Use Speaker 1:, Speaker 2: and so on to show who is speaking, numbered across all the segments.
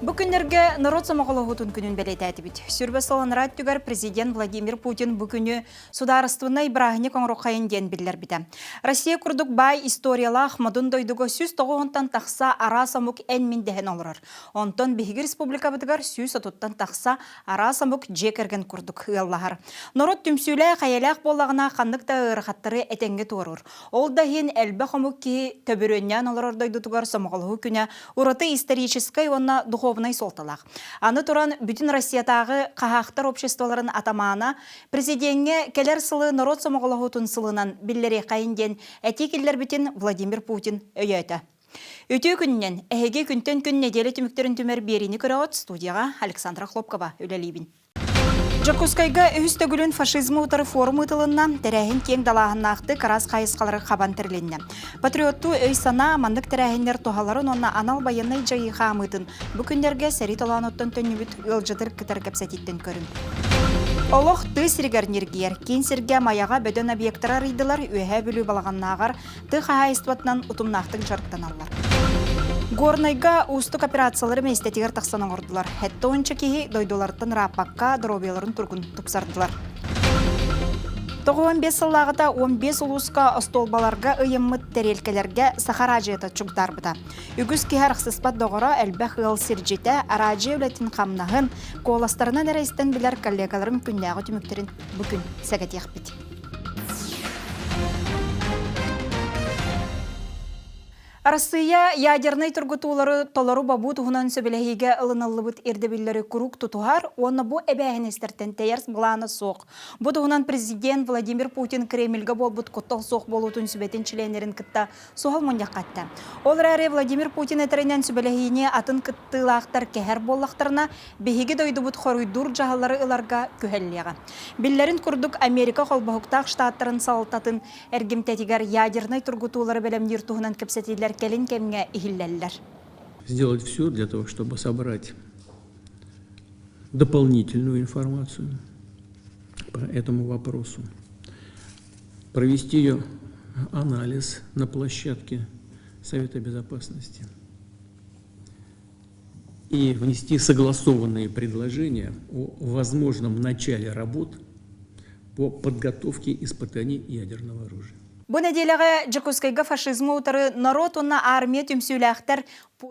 Speaker 1: Бу күннэргэ норуот сомоҕолоһуутун күнүн бэлиэтээтибит. Сүрбэ сыл анараа өттүгэр президент Владимир Путин бу күнү судаарыстыбаннай бырааһынньык оҥоруоххайын диэн биллэрбитэ. Россия курдук баай историялаах модун дойдуга 190-тан тахса араас омук эн-мин дэһэн олорор. Онтон биһиги республикабытыгар 130-тан тахса араас омук дьиэ кэргэн курдук ыаллаһар. Норуот түмсүүлээх, эйэлээх буоллаҕына ханнык да ыарахаттары этэҥҥэ туоруур. Ол да иһин элбэх омук киһи төбүрүөннээн олорор дойдутугар сомоҕолоһуу күнэ ураты историческай уонна духовнай суолталаах. Аны туран, бүтүн Россиятааҕы хаһаахтар обществоларын атамаана президеҥҥэ кэлэр сылы норуот сомоҕолоһуутун сылынан биллэриэххэйин диэн этии киллэрбитин Владимир Путин өйөөтө. Үтүө күнүнэн! Эһиги күнтэн күн нэдиэлэ түмүктэрин түмэр биэриини көрөҕүт студияҕа Александра Хлопкова үлэлиибин. Дьокуускайга үһүс төгүлүн фашизмы утары форум ыытылынна, тэрээһин киэҥ далааһыннаахтык араас хайысхалары хабан тэрилиннэ. Патриоттуу өй-санаа маннык тэрээһиннэр туһаларын уонна анал байыаннай дьайыы хаамыытын бу күннэргэ сэрии толоонуттан төннүбүт ыалдьытыр кытары кэпсэтииттэн көрүҥ. Олох тыа сиригэр ньиргийэр. Киин сиргэ Майаҕа бөдөҥ объектары арыйдылар, Үөһээ Бүлүү Балаҕаннааҕар тыа хаһаайыстыбатынан утумнаахтык дьарыктаналлар. Горнайга уустук операциялары миэстэтигэр тахсан оҥордулар. Сэттэ уонча киһи дойдуларыттан ырааппакка доруобуйаларын туругун тупсардылар. 95 сыллааҕыта 15 улууска остуолбаларга ыйыммыт тэриэлкэлэргэ саха араадьыйата чугдаарбыта. Үгүс киһи арахсыспат доҕоро, элбэх ыал сирдьитэ, араадьыйа үлэтин-хамнаһын, куоластарынан эрэ истэн билэр коллегаларым күннээҕи түмүктэрин бу күн сэгэтиэхпит. Арассыыйа ядернай тургутуулары толору бобуу туһунан сөбүлэһиигэ ылыныллыбыт ирдэбиллэри куруук тутуһар уонна бу эбээһинэстэртэн тэйэр былаана суох. Бу туһунан президент Владимир Путин Кремльгэ буолбут куттал суох буолуутун сүбэтин чилиэннэрин кытта суһал мунньахха эттэ. Ол эрээри Владимир Путин этэринэн сүбэлэһиини атын кыттыылаахтар кэһэр буоллахтарына, биһиги дойдубут хоруйдуур дьаһаллары ыларга күһэллиэҕэ. Биллэрин курдук, Америка Холбоһуктаах Штаттарын салалтатын эргимтэтигэр ядернай тургутуулары бэлэмниир туһунан кэпсэтиилэр кэлин кэмҥэ иһиллэллэр.
Speaker 2: Сделать все для того, чтобы собрать дополнительную информацию по этому вопросу, провести ее анализ на площадке Совета Безопасности и внести согласованные предложения о возможном начале работ по подготовке испытаний ядерного оружия.
Speaker 1: Бу нэдиэлэҕэ Дьокуускайга фашизмы утары норуот уонна армия түмсүүлээхтэр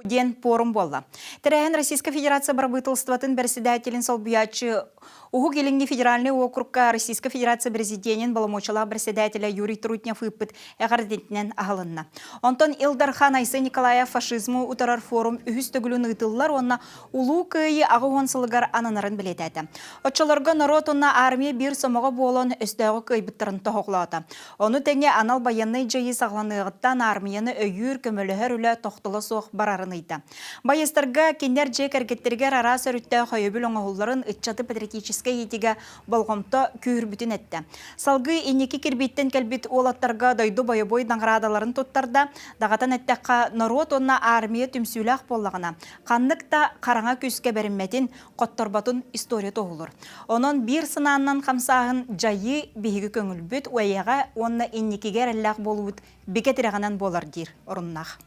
Speaker 1: диэн пуорум буолла. Тэрээһин Российскай Федерация бырабыыталыстыбатын бэрэссэдээтэлин солбуйааччы Уһук Илиҥҥи федеральнай уокурукка Российскай Федерация Президенин боломуочалаах бэрэссэдээтэлэ Юрий Трутнев ыыппыт эҕэрдэтинэн аһылынна. Онтон Ил Дархан Айсен Николаев фашизмы утарар форум үһүс төгүлүн ыытыллар уонна Улуу Кыайыы 80 сылыгар ананарын бэлиэтээтэ. Оччолорго норуот уонна армия биир сомоҕо буолан өстөөҕү кыайбыттарын тоһоҕолоото. Ону тэҥэ анал байыаннай дьайыы саҕаланыаҕыттан армияны өйүүр, көмөлөһөр үлэ тохтоло суох барарын ыйда. Байыастарга кинилэр дьиэ кэргэттэригэр араас өрүттээх өйөбүл оҥоһулларын ыччаты патриотическай иитиигэ болҕомто күүһүрбүтүн эттэ. Салгыы инники кирбииттэн кэлбит уолаттарга дойду бойобуой наҕараадаларын туттарда. Даҕатан эттэххэ, норуот уонна армия түмсүүлээх буоллаҕына, ханнык да хараҥа күүскэ бэриммэтин, хотторботун история туоһулуур. Онон биир сынааннан хамсааһын дьайыы биһиги көҥүлбүт, уэйэҕэ уонна инникигэ эрэллээх буолуубут бигэ тирэҕинэн буолар диир оруннаах.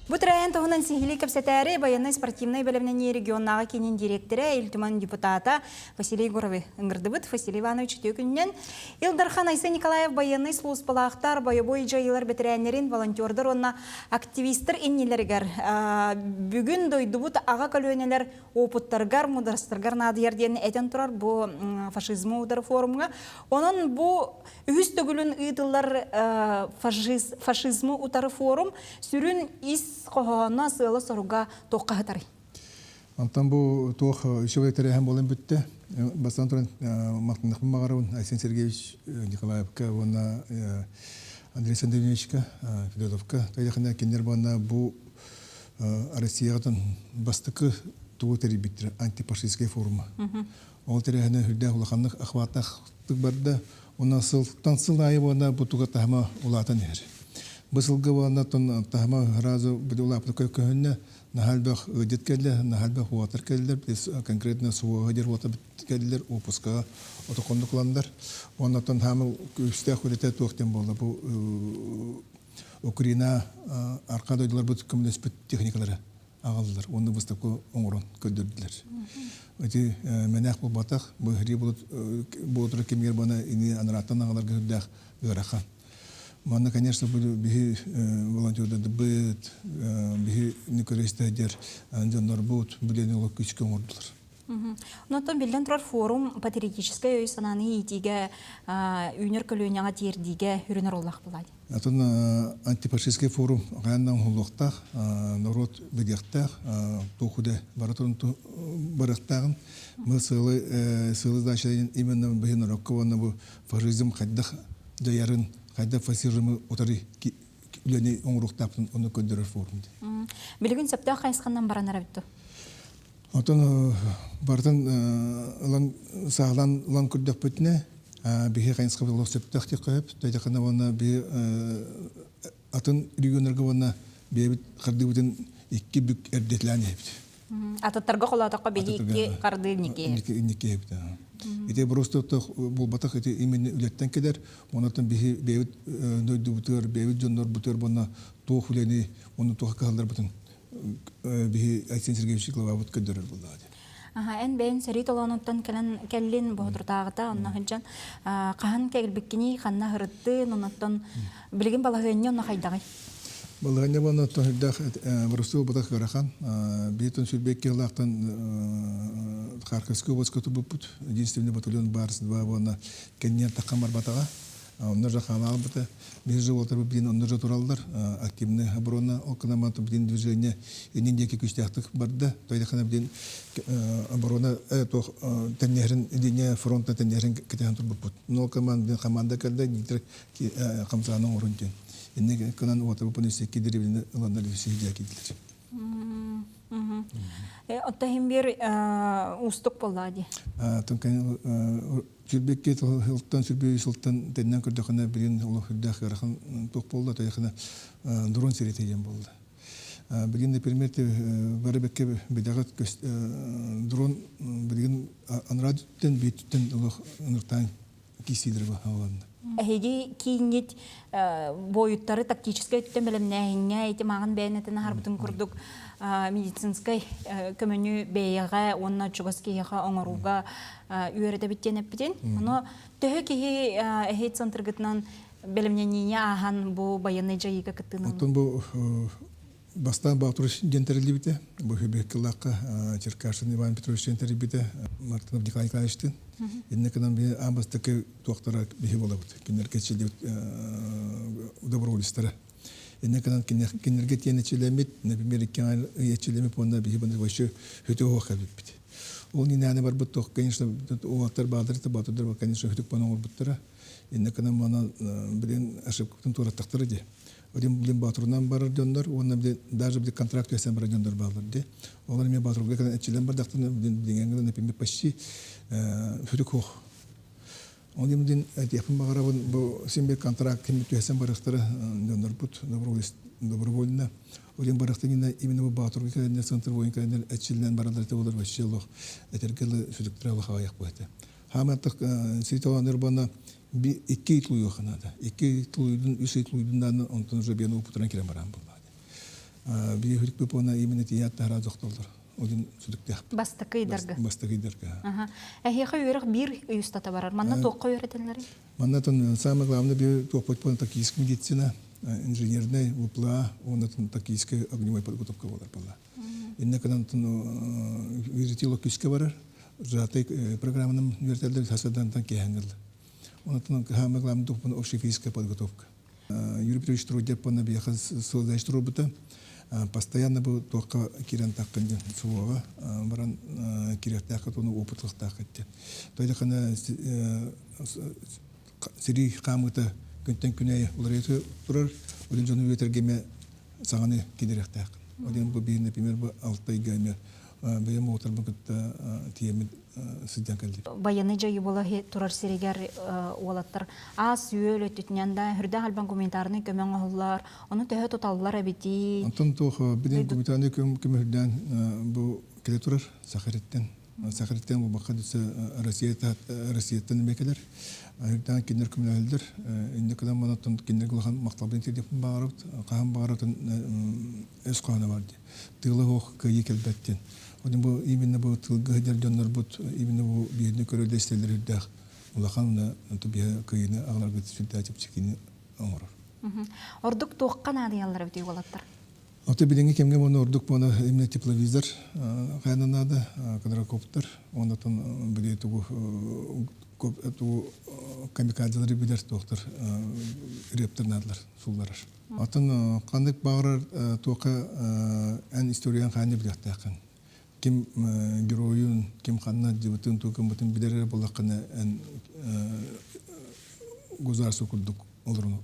Speaker 1: Бу тэрээһин туһунан сиһилии кэпсэтээри байыаннай-спортивнай бэлэмнэнии регионнааҕы киинин дириэктэрэ, Ил Түмэн депутата Василий Егоровы ыҥырдыбыт. Василий Иванович, үтүө күнүнэн. Ил Дархан Айсен Николаев байыаннай сулууспалаахтар, бойобуой дьайыылар бэтэрээннэрин, волонтердар уонна активистар иннилэригэр бүгүн дойдубут аҕа көлүөнэлэр опыттарыгар, мудростарыгар наадыйар диэн этэн турар бу фашизмы утары форумҥа. Онон бу үһүс төгүлүн ыытыллар фашизмы утары форум сүрүн ис хоһооно, сыала-соруга туохха сытарый?
Speaker 3: Онтон бу туох үчүгэй тэрээһин буолан бүттэ. Бастатан туран махтаныахпын баҕарабын Айсен Сергеевич Николаевка уонна Андрей Сандриевичка Федотовка. Тайахына кинилэр уонна бу Россияҕа бастакы тугу тэрийбиттэрэ антифашистскай форума. Ол тэрээһинэ үрдээх улаханнык охваттаахтык барда. Уонна сылтан сыл аайы уонна бу туга таһыма улаатан иһэр. Бу сылга уонна таһыма сразу улааппыта көһүннэ. Наһаа элбэх ыалдьыт кэллэ, наһаа элбэх уотар кэллилэр, конкретно СВО диэн уота кэллилэр, уоппускаҕа отоконнук ыланнар. Уонна оттон хаамы күүстээх үлэтэ туох диэн буолла бу. Украина арка дойдуларбыт көмөлөспүт техникалары аҕаллылар уонна выставка оҥорон көрдөрдүлэр. Ити мэнээх буолбатах, бу сэрии буолутура кэмигэр бана ини анарааттан аҕаларга үрдээх ыарахан. Манна, конечно, биһи волонтердарбыт, биһи нүкөрөстөдер дьоннорбут билени олох күүскэ оҥордулар.
Speaker 1: Онтон биллэн турар форум патриотическай өй-санааны иитиигэ, үүнэр көлүөнэҕэ тиэрдиигэ үрүн оруоллаах буолаа.
Speaker 3: Атын антифашистский форум хаяндан оҥоһуллуохтаах, норуот билиэхтээх, туохуде бара турун барыахтааҕын. Мы сыалы сыалы задача именно биһи норуокка уонна бу фашизм хайдах дьайарын, хайдах фашизмы утары үлэни оҥоруохтаахпытын ону көрдөрөр форум.
Speaker 1: Билигин сөптөөх хайысханан баран эрэ
Speaker 3: Отон барытын ылан саалан ылан көрдөхпүтүнэ биһи хайысхабыт олох сөптөөх диэххэ сөп. Төйдөхөнө уонна биһи атын регионнарга уонна бэйэбит хардыыбытын икки бүк эрдэтилээн иһэбит.
Speaker 1: Атыттарга холоотоххо биһи икки хардыы инники.
Speaker 3: Инники иһэбит. Ити просто буолбатах ити именно үлэттэн кэлэр. Онон биһи бэйэбит дойдубутугар, бэйэбит дьоннорбутугар уонна туох үлэни, уонна туох кыһалларбытын биһи Айсен Сергеевич главабыт көрдөрөр буоллаҕа дии.
Speaker 1: Аха, эн бэйэн сэрии толоонуттан кэлэн кэллин боһутуртааҕыта онно сылдьан хаһан кэлбиккиний, ханна сырыттын, оннуттан билигин балаһыанньа онно хайдаҕый?
Speaker 3: Балаһыанньа оннуттан үрдээх Боростуол батах ыарахан. Биир сүрбэкки сылаахтан Харьковскай областка турбуппут. Единственный батальон Барс 2 уонна кэнниэн таххан барбатаҕа. Онно же хаалаабыта. Биир же уолтар билин онно же тураллар. Активный оборона ол гынан билин движение иннин диэки күүстээхтик барда. Тойдахана билин оборона туох тэннэһэрин линия фронта тэннэһэрин кэтэһэн турбуппут. Но команда команда кэлдэ Дмитрий хамсааны оҥорун диэн. Инне кынан уотар секки деревини ыланнар сиһдиэкидилер.
Speaker 1: Отто иһин биир уустук буоллаа дии.
Speaker 3: Сүрбэкки сылтан сүрбэ сылтан тэннэн көрдөхүнэ билин олох үрдээх ыарахан туох буолла тойхына дрон сирите диэн буолла. Билигин, например, бары бэкке билэҕит дрон билигин анараа түттэн биир олох ыныртаан киисиилэр баһааланна.
Speaker 1: Эһиги кииҥҥит буойуттары тактическай өттүн бэлэмнээһиҥҥэ ити мааҕын бэйэнэтин аһарбытын курдук медицинскэй көмөнү бэйэҕэ уонна чугас киһиэхэ оҥорууга үөрэтэбит диэн эппитин. Ону төһө киһи эһи центргытынан бэлэмнэниини ааһан бу байыаннай дьайыыга кыттыыны
Speaker 3: Оттон бу бастаан Баатур диэн тэриллибитэ. Бу Хүбеккилаахха Черкашин Иван Петрович диэн тэрийбитэ. Мартынов Николай Николаевичтыын. Иннэ гынан би аан бастакы туохтара биһи буолабыт. Кинилэргэ чилибит доброволецтара. Иннэ гынан кинилэргэ тиэнэ чилэммит, например, икки ый чилэммит уонна биһи баны вообще хөтө оһох кэлбиппит. Ол нинэни барбыт туох, конечно, уолаттар баалар, батырдар, конечно, хөтүк баны оҥорбуттара. Иннэ гынан мана билин ошибкатын туораттахтара дии. Один билин Батурунан барар дьоннор уонна даже билин контракт түһсэн барар дьоннор бааллар дии. Олор эмиэ Батурга кэлэн эчилэн бардахтарына билин билиҥҥэ например почти сүрүк суох. Ол дин этиэхпин баҕарабын бу син бир контракт ким түһсэн барыахтара дьоннорбут добровольно. Один барахтанина именно бу Батурга кэлэннэр центр воин кэлэннэр эчилинэн бараллар этэ олор вообще олох этэргэ сүрүктэрэ олох аҕыйах буолла. Хааматтах сиритоланыр буона икки ый тулуйуохха наада. Икки ый тулуйдун, үс ый тулуйдун дааны онтон уже биэн опытынан кирен бараан буоллаҕа. Бии хүрүк пепона именно тиийээт таһара дохтоллор. Один сүдүктэх.
Speaker 1: Бастакы ыйдарга.
Speaker 3: Бастакы ыйдарга.
Speaker 1: Эһиэхэ үөрэх биир ый устата барар. Манна туохха үөрэтэллэрий?
Speaker 3: Манна тон самое главное би туохпут буолан тактическая медицина, инженерный ВПЛА, уонна тактическая огневой подготовка болар буолла. Инне кынан үөрэтии күүскэ барар. Сжатый программанан үөрэтэллэр сасадантан киһэҥҥил. Онтон самое главное тухпун общая физическая подготовка. Юрий Петрович Трудев пана биэхэ сылдьаш турбута. Постоянно бу туохха кирен таххын диэн суоҕа баран кириэхтээх тону опытлахтаах этте. Тойдахана сири хаамыта күнтэн күнэ уларыйа турар. Один дьону үөтэргеме саҥаны кидирэхтээх. Один бу биир, например, бу Алтайга эме бэйэм уотарбын кытта тиэмин сылдьан кэллим.
Speaker 1: Байыаннай дьайыы буола турар сиригэр уолаттар аас үөл өттүтүнэн да үрдээх албан гуманитарнай көмө оҥоһуллар, ону төһө туталлар эбитий?
Speaker 3: Онтон туох билин гуманитарнай көмө үрдээн бу кэлэ турар Сахариттен. Сахалиттан буолбакка дүсэ Россия Россияттан эмиэ кэлэр. Үрдээн кинилэр көмөлөһөллөр. Инньэ гынан манаттан кинилэргэ улахан махталбын тиэрдиэхпин баҕарабыт. Хаһан баҕаратын өс хоһооно бар дии. Тыыла суох кыайыы кэлбэт диэн. Онон бу именно бу тылга сылдьар дьоннорбут именно бу биһини көрөллөр истэллэр үрдээх улахан уонна биһи кыайыыны аҕаларгыт сүрдээх чэпчэкини оҥорор.
Speaker 1: Ордук туохха наадыйаллар эбитий уолаттар?
Speaker 3: Ото билиҥҥи кэмҥэ уонна ордук уонна именно тепловизор хайана наада, квадрокоптер, оннотон били тугу тугу камикадзелары билэр туохтар рептер наадалар сулларар. Оттон ханнык баҕарар туохха эн историян хаанньа билиэхтээххин. Ким геройун, ким ханна дьыбытын, тугу гыммытын билэр эрэ буоллаххына эн государство курдук олорон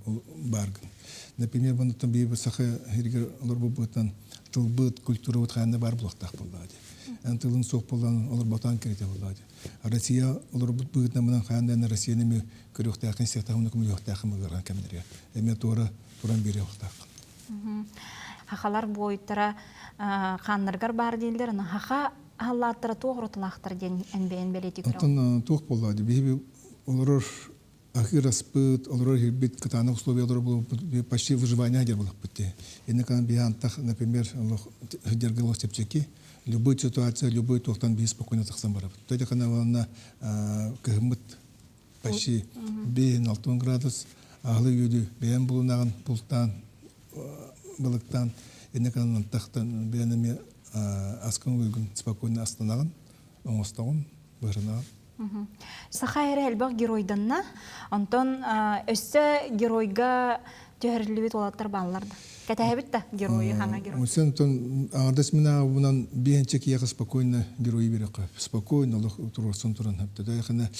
Speaker 3: бааргын. Например, манныттан биир саха сиригэр олорбуппутунан тылбыт, культурабыт хайанна баар буолуохтаах буоллаҕа дии. Эн тылын суох буолан олорботоон кэритэ буоллаҕа дии. Россия олорбут быһыытынан мынан хайан да Россияны эмиэ көрүөхтээххин, истиэхтээххин, көмөлөһүөхтээххин ыарахан кэмнэргэ. Эмиэ туора туран биэриэхтээххин.
Speaker 1: Хахалар буойуттара хааннарыгар баар дииллэр, аны хаха аһаллааттара туох урутулаахтар диэн эн бэйэн бэлиэтии көрөҕүн?
Speaker 3: Оттон туох буоллаҕа дии, биһиги олорор ахыр аспыт, олорор иһирбит кытаанах условиялар буолбут, почти выживание диэн буолахпыт дии. Инники биһи антах, например, олох сылдьарга олох чэпчэки, любой ситуация, любой туохтан биһи спокойно тахсан барабыт. Тоді уонна кыһыммыт почти 5-6 градус, аһылы үөдү бэйэн булунаҕын бултаан, балыктаан, инники антахтан бэйэн эмиэ аскын уйгун спокойно астанаҕын, оҥостоҕун, быһарынаҕын.
Speaker 1: Саха эрэ элбэх геройданна. Онтон өссө геройга түһэриллибит уолаттар бааллар да. Кэтэһэбит да геройу, хаҥа герой.
Speaker 3: Сен онтон аҥардас мин аабынан биэнчэ киһиэхэ спокойно геройу берекка. Спокойно олох туруорсан туран хаптата.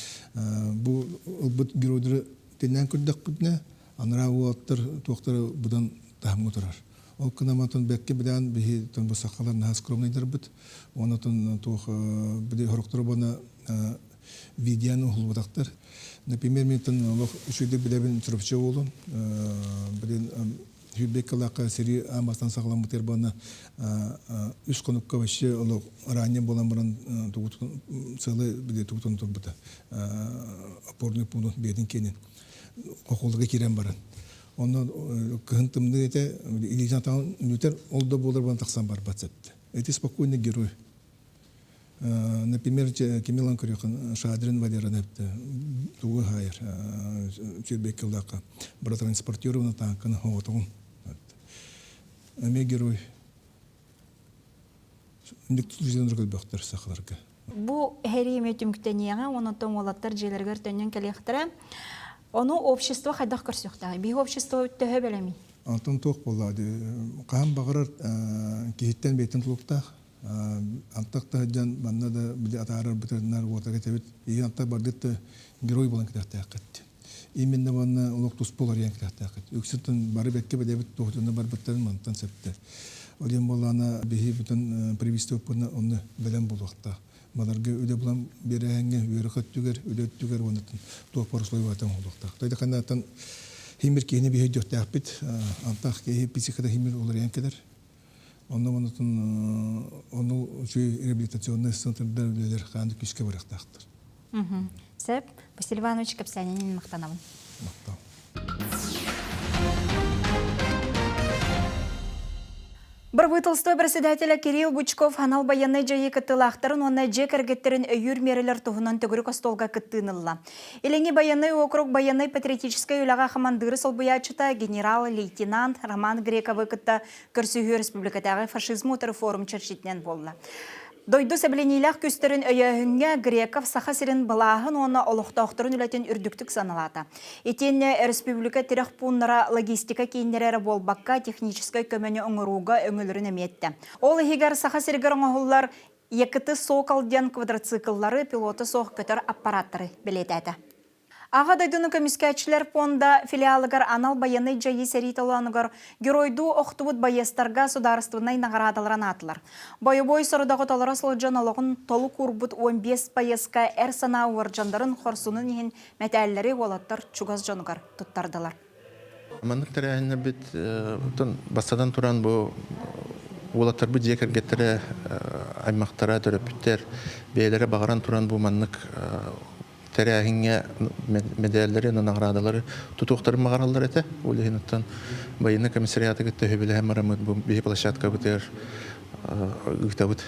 Speaker 3: Бу ылбыт геройдары тэннээн көрдөхпүтүнэ, анараа уолаттар туохтара будан таһымҥа турар. Ол кынаматын бэккэ билэн биһи тон бу сахалар наһаа скромныйдарбыт. Онотон туох били хорохтору бана видеоны уһулбатахтар. Например, мен олох үчүгэй билэбин Чурапчы уолун. Блин, Хүрбеккалаахха сири аан бастан саҕаламмытыгар буолна үс хонукка вообще олох ранее буолан баран тугутун сыалы били тугутун турбута опорный пункт бэйэтин киэнин хохолга киирэн баран Онно кыһын тымныы этэ, илиитин атаҕын нүтэр, ол да буолар буолан тахсан барбат сэтте. Эти спокойный герой. Например, кими ылан көрүөххүн, Шадрин Валераны эпте, тугу хаайар, Чүрбеккилаахха, братранспортеровна тааҥканы оҕотоҕун. Эмиэ герой. Инник көрбөхтөр сахаларга.
Speaker 1: Бу эһэрии эмиэ түмүктэниэҕэ, онон уолаттар дьиэлэригэр төннөн кэлиэхтэрэ. Ону общество хайдах көрсүөхтээҕий? Биһиги общество төһө бэлэмий?
Speaker 3: Онтон туох буолла хаһан баҕарар киһиттэн бэйтэн тулуктаах. Антах таһырдьан манна да били атаарар бытарынар уотага этэбит. И антах бардыт да герой буолан кэтэхтээххит. Именно манна олох туспа уларыйан кэтэхтээххит. Үксүттэн бары бэккэ бэлэбит туохтуна барбыттарын мантан септер. Ол иһин буоллаана биһи бүтүн правительство онно бэлэм буолуохтаах. Баларга үлэ булан биэрээһиҥҥэ үөрэх өттүгэр, үлэ өттүгэр уонна туох бар условиятын оҥоруохтаах. Тойда ханнааттан химир киһини биһи өйдүөхтээхпит. Антах киһи психиката химир уларыйан кэлэр. Онно онотун ону үчүгэй реабилитационный центрдар үлэлэр хаан күүскэ барыахтаахтар.
Speaker 1: Сөп. Василий Иванович кэпсээнинин махтанабын.
Speaker 3: Махтал.
Speaker 1: Бырабыыталыстыба председателэ Кирилл Бучков анал байыаннай дьайыы кыттыылаахтарын уонна дьиэ кэргэттэрин өйүүр миэрэлэр туһунан төгүрүк остуолга кыттыыны ылла. Илиҥҥи байыаннай уокурук байыаннай-патриотическай үлэҕэ хамандыыры солбуйааччыта генерал-лейтенант Роман Грековы кытта көрсүһүү республикатааҕы фашизмы утары форум чэрчитинэн буолла. Дойду сэбилэниилээх күүстэрин өйөөһүҥҥэ Греков Саха сирин былааһын уонна олохтоохторун үлэтин үрдүктүк сыаналаата. Итиэннэ өрөспүүбүлүкэ тирэх пууннара логистика кииннэрэ эрэ буолбакка, техническэй көмөнү оҥорууга өҥөлөрүн эмиэ эттэ. Ол иһигэр Саха сиригэр оҥоһуллар ЕКТ «Сокол» диэн квадроцикллары пилота суох көтөр аппараттары бэлиэтээтэ. Аҕа дойдуну көмүскээччилэр пуонда филиалыгар анал байыаннай дьайыы сэрии толоонугар геройдуу охтубут байыастарга судаарыстыбаннай наҕараадалар анаатылар. Бойобуой сорудаҕы толоро сылдьан олоҕун толук уурбут 15 байыаска эр санаа уордьаннарын хорсунун иһин мэтээллэри уолаттар чугас дьонугар туттардылар.
Speaker 4: Маннык тэрээһиннэрбит оттон бастатан туран бу уолаттарбыт дьиэ кэргэттэрэ. аймахтара, төрөппүттэр бэйэлэрэ баҕаран туран бу маннык тэрээһиҥҥэ мэдээллэри, наҕараадалары тутуохтарын баҕараллар этэ. Ол иһин оттон военный комиссариаты кытта сөбүлэһэн бараммыт бу биһи площадкабытыгар ыытабыт.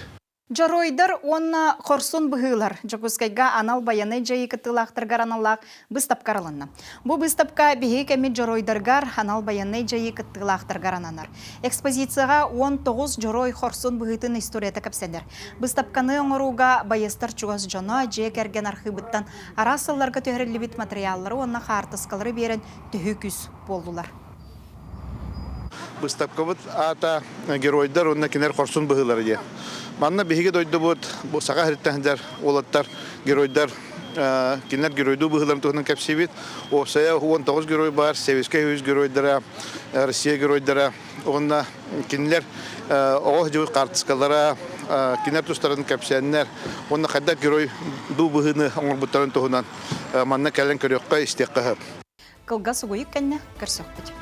Speaker 1: Дьоруойдар уонна хорсун быһыылар Дьокуускайга анал байыаннай дьайыы кыттыылаахтарыгар аналлаах быыстапка арылынна. Бу быыстапка биһиги кэммит дьоруойдарыгар анал байыаннай дьайыы кыттыылаахтарыгар ананар. Экспозицияҕа 19 дьоруой хорсун быһыытын историята кэпсэнэр. Быыстапканы оҥорууга байыастар чугас дьоно дьиэ кэргэн архыыбыттан араас сылларга түһэриллибит матырыйааллары уонна хаартыскалары биэрэн төһүү күүс буоллулар.
Speaker 5: Быыстапкабыт аата «Геройдар уонна кинилэр хорсун быһыылара» диэн. Манна биһиги дойдубут бу Саха сириттэн сылдьар уолаттар геройдар кинилэр геройдуу быһыыларын туһунан кэпсиибит. Уопсайа 19 герой баар, Сэбиэскэй Союз геройдара, Россия геройдара уонна кинилэр оҕо сылдьыбыт хаартыскалара, кинилэр тустарын кэпсээннэр уонна хайдах геройдуу быһыыны оҥорбуттарын туһунан манна кэлэн көрүөххэ, истиэххэ сөп.
Speaker 1: Кылгас угуйук кэннэ көрсөхпүт.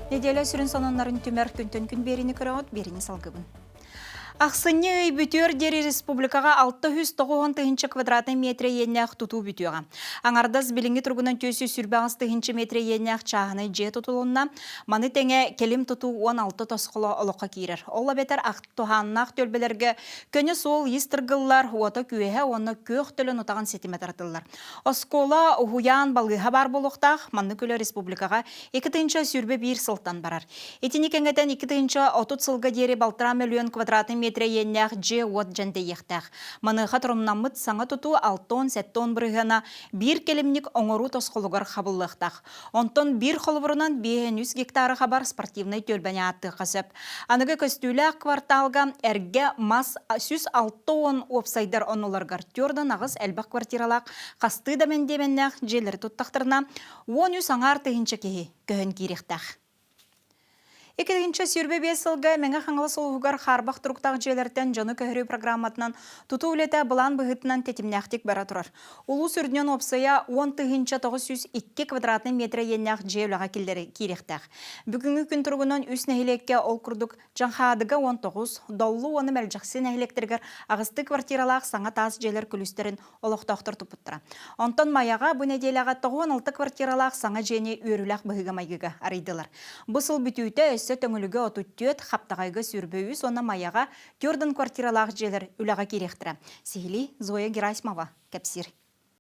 Speaker 1: Неделя сүрүн сонуннарын түмэр күнтэн күн биэрини көрөҕүт, биэрини салгыбын. Ахсынньы ый бүтүөр диэри республикаҕа 690 тыһыынча квадратнай метрэ иэннээх тутуу бүтүөҕэ. Аҥардас билиҥҥи туругунан 428 тыһыынча метрэ иэннээх чааһынай дьиэ тутулунна. Маны тэҥэ кэлим тутуу 16 тосхоло олоххо киирэр. Ол эбэтэр туһааннаах түөлбэлэргэ көнө суол ис тыргыллар, уота-күөһэ уонна күөх төлөн утаҕын ситимэ таратыллар. Оскуола, уһуйаан, балыыһа баар буолуохтаах. Маннык үлэ республикаҕа 2021 сылтан барар. Итини кэҥэтэн 2030 сылга диэри балтараа мөлүйүөн квадратный метрэ иэннээх дьиэ-уот дьэндэйиэхтээх. Маныаха торумнаммыт саҥа тутуу 67 бырыһыана биир кэлимник оҥоруу тосхолугар хабыллыахтаах. Онтон биир холобурунан 5 гектары хабар спортивнай түөлбэни ааттыахха сөп. Аныгы көстүүлээх кварталга эргэ мас 160 уопсайдар оннуларыгар төрдөн аҕыс элбэх квартиралаах хастыы да мэндиэмэннээх дьиэлэри туттахтарына 13 аҥаар тыһыынча киһи көһөн киириэхтээх. 2025 сылга Мэҥэ Хаҥалас улууһугар хаарбах туруктаах дьиэлэртэн дьону көһөрүү программатынан тутуу үлэтэ былаан быһыытынан тэтимнээхтик бара турар. Улуус үрдүнэн уопсайа 10 902 квадратнай метрэ иэннээх дьиэ үлэҕэ киириэхтээх. Бүгүҥҥү күн туругунан үс нэһилиэккэ ол курдук Дьаҥхаадыга 19, Доллу уонна Мэлдьэхси нэһилиэктэригэр аҕыстыы квартиралаах саҥа таас дьиэлэр күлүүстэрин олохтоохтор туппуттара. Онтон Майаҕа бу нэдиэлэҕэ 96 квартиралаах саҥа дьиэни үөрүүлээх быһыыга-майгыга арыйдылар. Бу сыл бүтүүтэ өссө Төҥүлүгэ 34, Хаптаҕайга 23 уонна Майаҕа 40 квартиралаах дьиэлэр үлэҕэ киириэхтэрэ. Сиһилии Зоя Герасимова кэпсиир.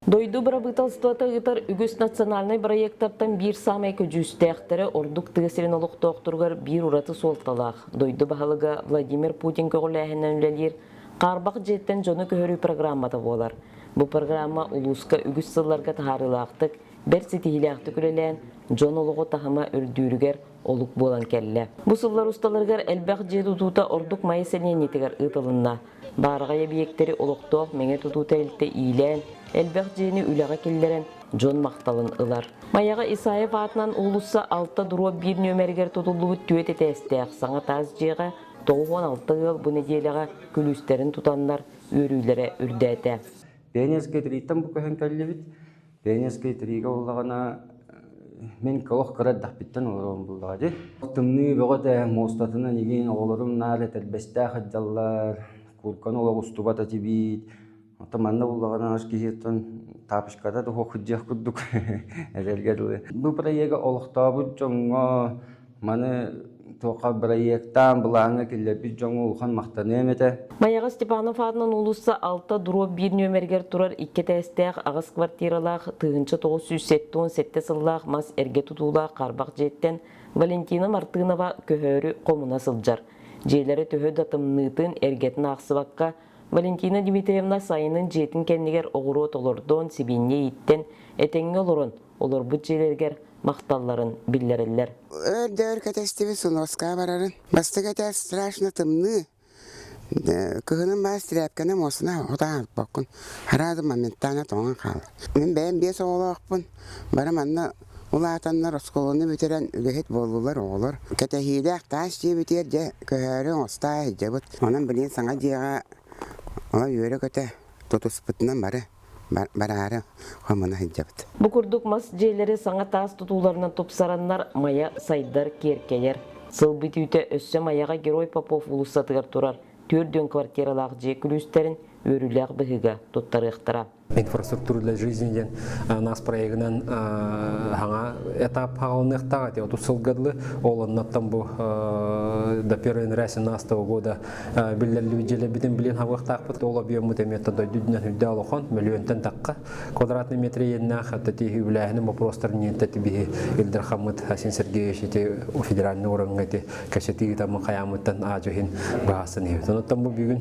Speaker 6: Дойду бырабыыталыстыбата ыытар үгүс национальнай бырайыактартан биир саамай көдьүүстээхтэрэ ордук тыа сирин олохтоохторугар биир ураты суолталаах. Дойду баһылыга Владимир Путин көҕүлээһининэн үлэлиир Хаарбах дьиэттэн дьону көһөрүү программата буолар. Бу программа улууска үгүс сылларга таһаарыылаахтык, бэрт ситиһиилээхтик үлэлээн, дьон олоҕу таһыма үрдүүрүгэр олук буолан кэллэ. Бу сыллар усталарыгар элбэх дьиэ тутуута ордук Майа сэлиэнньэтигэр ыытылынна. Баараҕай эбийиэктэри олохтоох Мэҥэ тутуу тэрилтэ иилээн, элбэх дьиэни үлэҕэ киллэрэн, дьон махталын ылар. Майаҕа Исаев аатынан уулусса алта дроп биир нүөмэригэр тутуллубут түөрт этээстээх саҥа таас дьиэҕэ 96 ыал бу нэдиэлэҕэ күлүүстэрин тутаннар үөрүүлэрэ үрдээтэ.
Speaker 7: Пионерскай трииттэн бу көһөн кэллибит. Пионерскай триигэ буоллаҕына мин олох кыра эрдэхпиттэн олоробун буллаҕа дии. Тымныы бөҕө этэ, муостатынан игин оҕолорум наар этэрбэстээх сылдьаллар, куурканы олох устубат этибит. Оттон манна буллаҕына ас киһиттэн тапочката да суох сылдьыах курдук этэргэ дылы. Бу проегы олохтообут дьоҥҥо маны туохха бырайыактаан былааҥҥа киллэрбит дьоҥҥо улахан махтаныам этэ.
Speaker 6: Майаҕа Степанов аатынан уулусса алта дроп биир нүөмэригэр турар икки этээстээх аҕыс квартиралаах 1977 сыллаах мас эргэ тутуулаах хаарбах дьиэттэн Валентина Мартынова көһөөрү хомуна сылдьар. Дьиэлэрэ төһө да тымныытын, эргэтин аахсыбакка, Валентина Дмитриевна сайынын дьиэтин кэннигэр оҕуруот олордон, сибиинньэ ииттэн, этэҥҥэ олорон, олорбут дьиэлэригэр махталларын биллэрэллэр.
Speaker 8: Өр да өр кэтэстибит Суноска барарын. Бастакы этээс страшно тымныы. Кыһынын баас тирээпкэни муосуна отаан алпаккын. Хараады моментально тоҥон хаалар. Мин бэйэм биэс оҕолоохпун. Бары манна улаатаннар оскуоланы бүтэрэн үлэһит буоллулар оҕолор. Кэтэһиилээх таас дьиэбитигэр дьэ көһөөрү оҥостоо сылдьабыт. Онон билигин саҥа дьиэҕэ ола үөрэ-көтө тутуспутунан бары. Бараары хомуна сылдьабыт.
Speaker 6: Бу курдук мас дьиэлэри саҥа таас тутууларынан тупсараннар Майа сайдар, киэркэйэр. Сыл бүтүүтэ өссө Майаҕа Герой Попов уулуссатыгар турар 40 квартиралаах дьиэ күлүүстэрин үөрүүлээх быһыыга туттарыахтара.
Speaker 9: Инфраструктура для жизни диэн нас проегынан хаҥа этап хаалыныахтаах эти 30 сылга дылы ол оннуттан бу до 1 января 17 года биллэриллибит дьиэлэрбитин билин хабыахтаахпыт ол объеммут эмиэ дойду үрдүнэн үрдэ олохон мөлүйүөнтэн тахха квадратный метр иэннээх тиһи үбүлээһини вопростарын ниэнтэ биһи Илдархаммыт Асин Сергеевич ити федеральный уровҥа ити кэпсэтии ыытаммын хайаамыттан аадьу иһин быһаарсан иһэбит. Онуттан бу бүгүн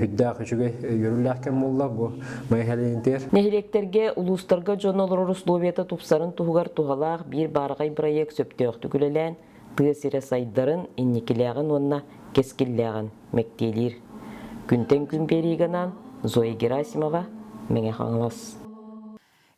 Speaker 9: хүддээх үчүгэй үөрүүлээх кэм буолла бу Майа Хэлиинтигэр.
Speaker 6: Нэһилиэктэргэ, улуустарга дьон олорор условията тупсарын туһугар туһалаах биир баараҕай бырайыак сөптөөхтүк үлэлээн, тыа сирэ сайдарын, инникилээҕин уонна кэскиллээҕин мэктиэлиир. Күнтэн күн биэриигэ анаан Зоя Герасимова, Мэҥэ Хаҥалас.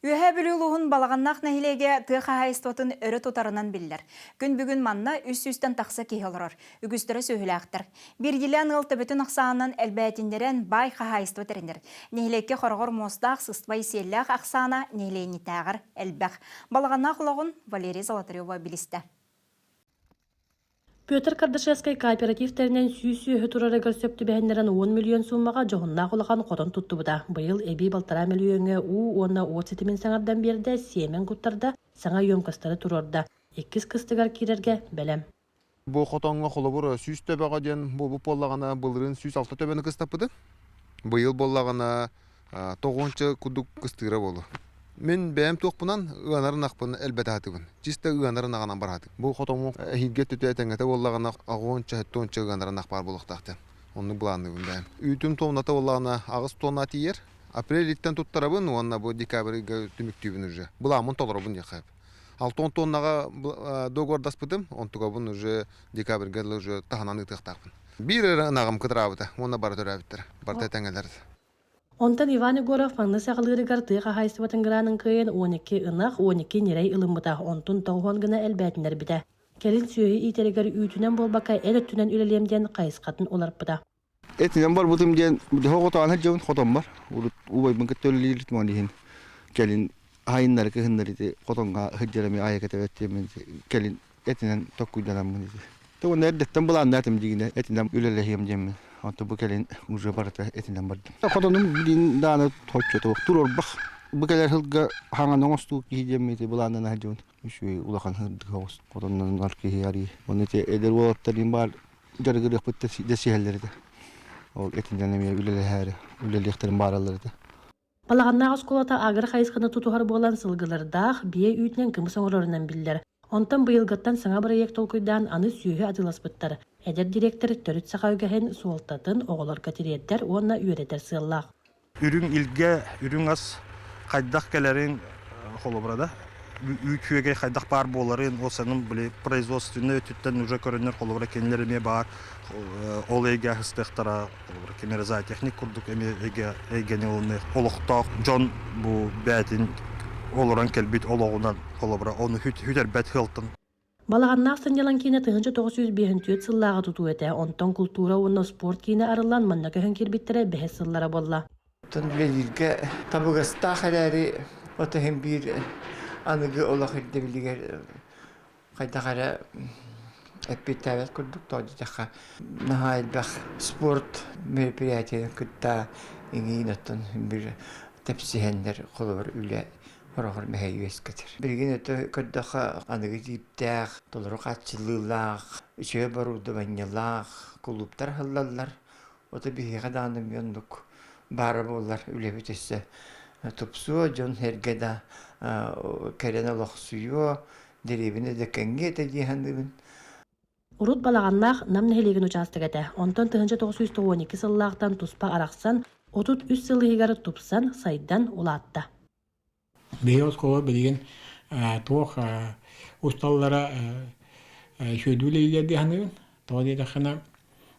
Speaker 1: Үөһээ Бүлүү улууһун Балаҕаннаах нэһилиэгэ тыа хаһаайыстыбатын өрө тутарынан биллэр. Күн бүгүн манна үс сүүстэн тахса киһи олорор. Үгүстэрэ сүөһүлээхтэр. Биирдиилээн ыал төбөтүн ахсаанынан элбээтиннэрэн баай хаһаайыстыба тэринэр. Нэһилиэккэ хороҕор муостаах, сыспай сиэллээх ахсаана нэһилиэнньэтээҕэр элбэх. Балаҕаннаах олоҕун Валерия Золотарева билистэ.
Speaker 10: Петр Кардашевскай кооператив тэринэн 100 сүөһү турарыгар сөп түбэһиннэрэн 10 миллион суумаҕа дьоһуннаах улахан хотон туттубута. Быйыл эбии балтараа мөлүйүөҥҥэ уу уонна уот ситимин саҥардан биэрдэ, сиэмэн куттарда, саҥа емкостары туруорда. Иккис кыстыгар киирэргэ бэлэм.
Speaker 11: Бу хотоҥҥо холобур 100 төбөҕө диэн буолбут буоллаҕына былырыын 106 төбөнү кыстаппытым. Быйыл буоллаҕына тоҕуонча курдук кыстыыра буолуо. Мин бэйэм туохпунан ыанар ынахпын элбэтэ сатыыбын. Чисто ыанар ынаҕынан бараатым. Бу хотоҥҥо эһиилгэ өттүтэ этэҥҥэтэ буоллаҕына аҕыонча сэттионча ыанар ынах баар буолуохтаах диэн. Оннук былаанныыбын бэйэм. Үүтүм туонната буоллаҕына 8 тонна тиийэр. Апрель-иттэн туттарабын уонна бу декабрьга түмүктүүбүн уже. Былааммын толоробун диэххэ сөп. 6 тоннаҕа договордаспытым, онтукабын уже декабрьга уже таһынан ыытыахтаахпын. Биир эрэ ынаҕым кытыраабыта уонна бары төрөөбүттэр, барыта тэҥэлэр.
Speaker 10: Онтон Иван Егоров манна саҕалыырыгар тыа хаһаайыстыбатын гранын кыайан 12 ынах, 12 ньирэй ылыммыта, онтун тоҕуһуон гына элбээтиннэрбитэ. Кэлин сүөһү иитэригэр үүтүнэн буолбакка эр өттүнэн үлэлиэм диэн хайысхатын уларыппыта.
Speaker 11: Этинэн барбытым диэн хотоон сылдьабын хотоммор. Урут убайбын кытта үлэлиир ол иһин кэлин айыннары кыһыннары ити хотоҥҥо сылдьар эмиэ айа кэтэбэт диэммин кэлин этинэн токкуйданаммын ити. Уонна эрдэттэн былааннаатым дьигинэ этинэн үлэлэһиэм диэммин. Онто бу кэлин уже барыта этинэн бардым. Хотонум билин дааны хоччотуох туруорбах. Бу кэлэр сылга хаҥан оҥостуу киһи диэммин ити былааннана сылдьабын. Үчүгэй улахан сырдык оҕус хотоннонор киһи арыы. Уонна ити эдэр уолаттарым баар дьарыгырыахпыт дэсиһэллэр этэ. Ол этинэн эмиэ үлэлэһээри үлэлиэхтэрин баараллар этэ.
Speaker 10: Балаҕаннаах оскуолата агро хайысханы тутуһар буолан сылгылардаах, биэ үүтүнэн кымыс оҥорорунан биллэр. Онтон быйылгыттан саҥа бырайыак толкуйдаан аны сүөһү атыыласпыттар. Эдэр дириэктэр төрүт саха үгэһин суолтатын оҕолорго тириэрдэр уонна үөрэтэр сыаллаах.
Speaker 12: Үрүҥ илгэ, үрүҥ ас хайдах кэлэрин холобура да, үүт үөгэй хайдах баар буоларын, ол саным били производственный өттүттэн уже көрөннөр холобура кинилэр эмиэ баар ол эйгэ аһыстыахтара холобура ким эрэ зоотехник курдук эмиэ эйгэ эйгэни ылыныах олохтоох дьон бу бээтин олорон кэлбит олоҕунан холобура ону хүтэрбэт сыалтан.
Speaker 10: Балаҕаннаах сынньалаҥ киинэ 1954 сыллааҕы тутуу этэ, онтон култуура уонна спорт киинэ арыллан манна көһөн киирбиттэрэ бэһис сыллара буолла.
Speaker 13: Оттон үлэлииргэ табыгастаах эрээри, от иһин биир аныгы олох ирдэбилигэр хайдах эрэ эппиэттээбэт курдук тоҕо диэтэххэ наһаа элбэх спорт мероприятиеларын кытта иҥиин оттон биир тэпсиһэннэр холобур үлэ хороҕор мэһэй үөскэтэр. Билигин өтө көрдөххө аныгы тииптээх, толору хааччыллыылаах, үчүгэй оборудованиелаах кулууптар аһыллаллар. Ото биһиэхэ даҕаны эмиэ оннук баара буоллар үлэбит өссө тупсуо, дьон-сэргэ да кэлэн олохсуйуо, дэриэбинэ да кэҥиэ этэ дии саныыбын.
Speaker 10: Урут Балаҕаннаах Нам нэһилиэгин учаастага этэ. Онтон 1992 сыллаахтан туспа арахсан, 33 сыл иһигэр тупсан, сайдан улаатта.
Speaker 14: Биһиги оскуола билигин туох усталлара үчүгэйдик үлэлиир дии саныыбын. Тоҕо диэтэххинэ,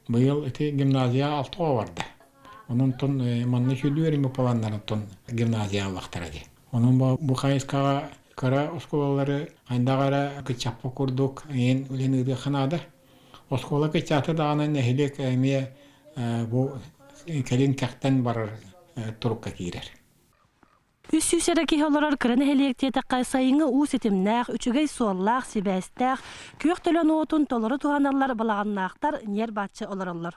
Speaker 14: быйыл ити гимназия алта оҕо барда. Онон манна үчүгэйдик үөрэммит буоланнар оттон гимназия ыллахтара дии. Онон бу хайысхаҕа кыра оскуолалары хайдах эрэ кыччаппыт курдук эҥин үлэни ыытыахха наада. Оскуола кыччаата даҕаны нэһилиэк эмиэ бу кэлин кэхтэн барар турукка киирэр.
Speaker 10: 300 эрэ киһи олорор кыра нэһилиэк диэтэххэ, сайыҥҥы уу ситимнээх, үчүгэй суоллаах, сибээстээх, күөх төлөн уотун толору туһаналлар балаҕаннаахтар ньиэр-бааччы олороллор.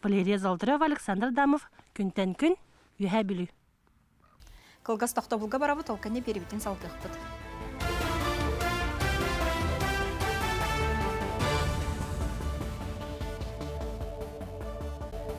Speaker 10: Валерия Золотарева, Александр Адамов, Күнтэн күн, Үөһээ Бүлүү.
Speaker 1: Кылгас тохтобулга барабыт, ол кэннэ биэрибитин салгыахпыт.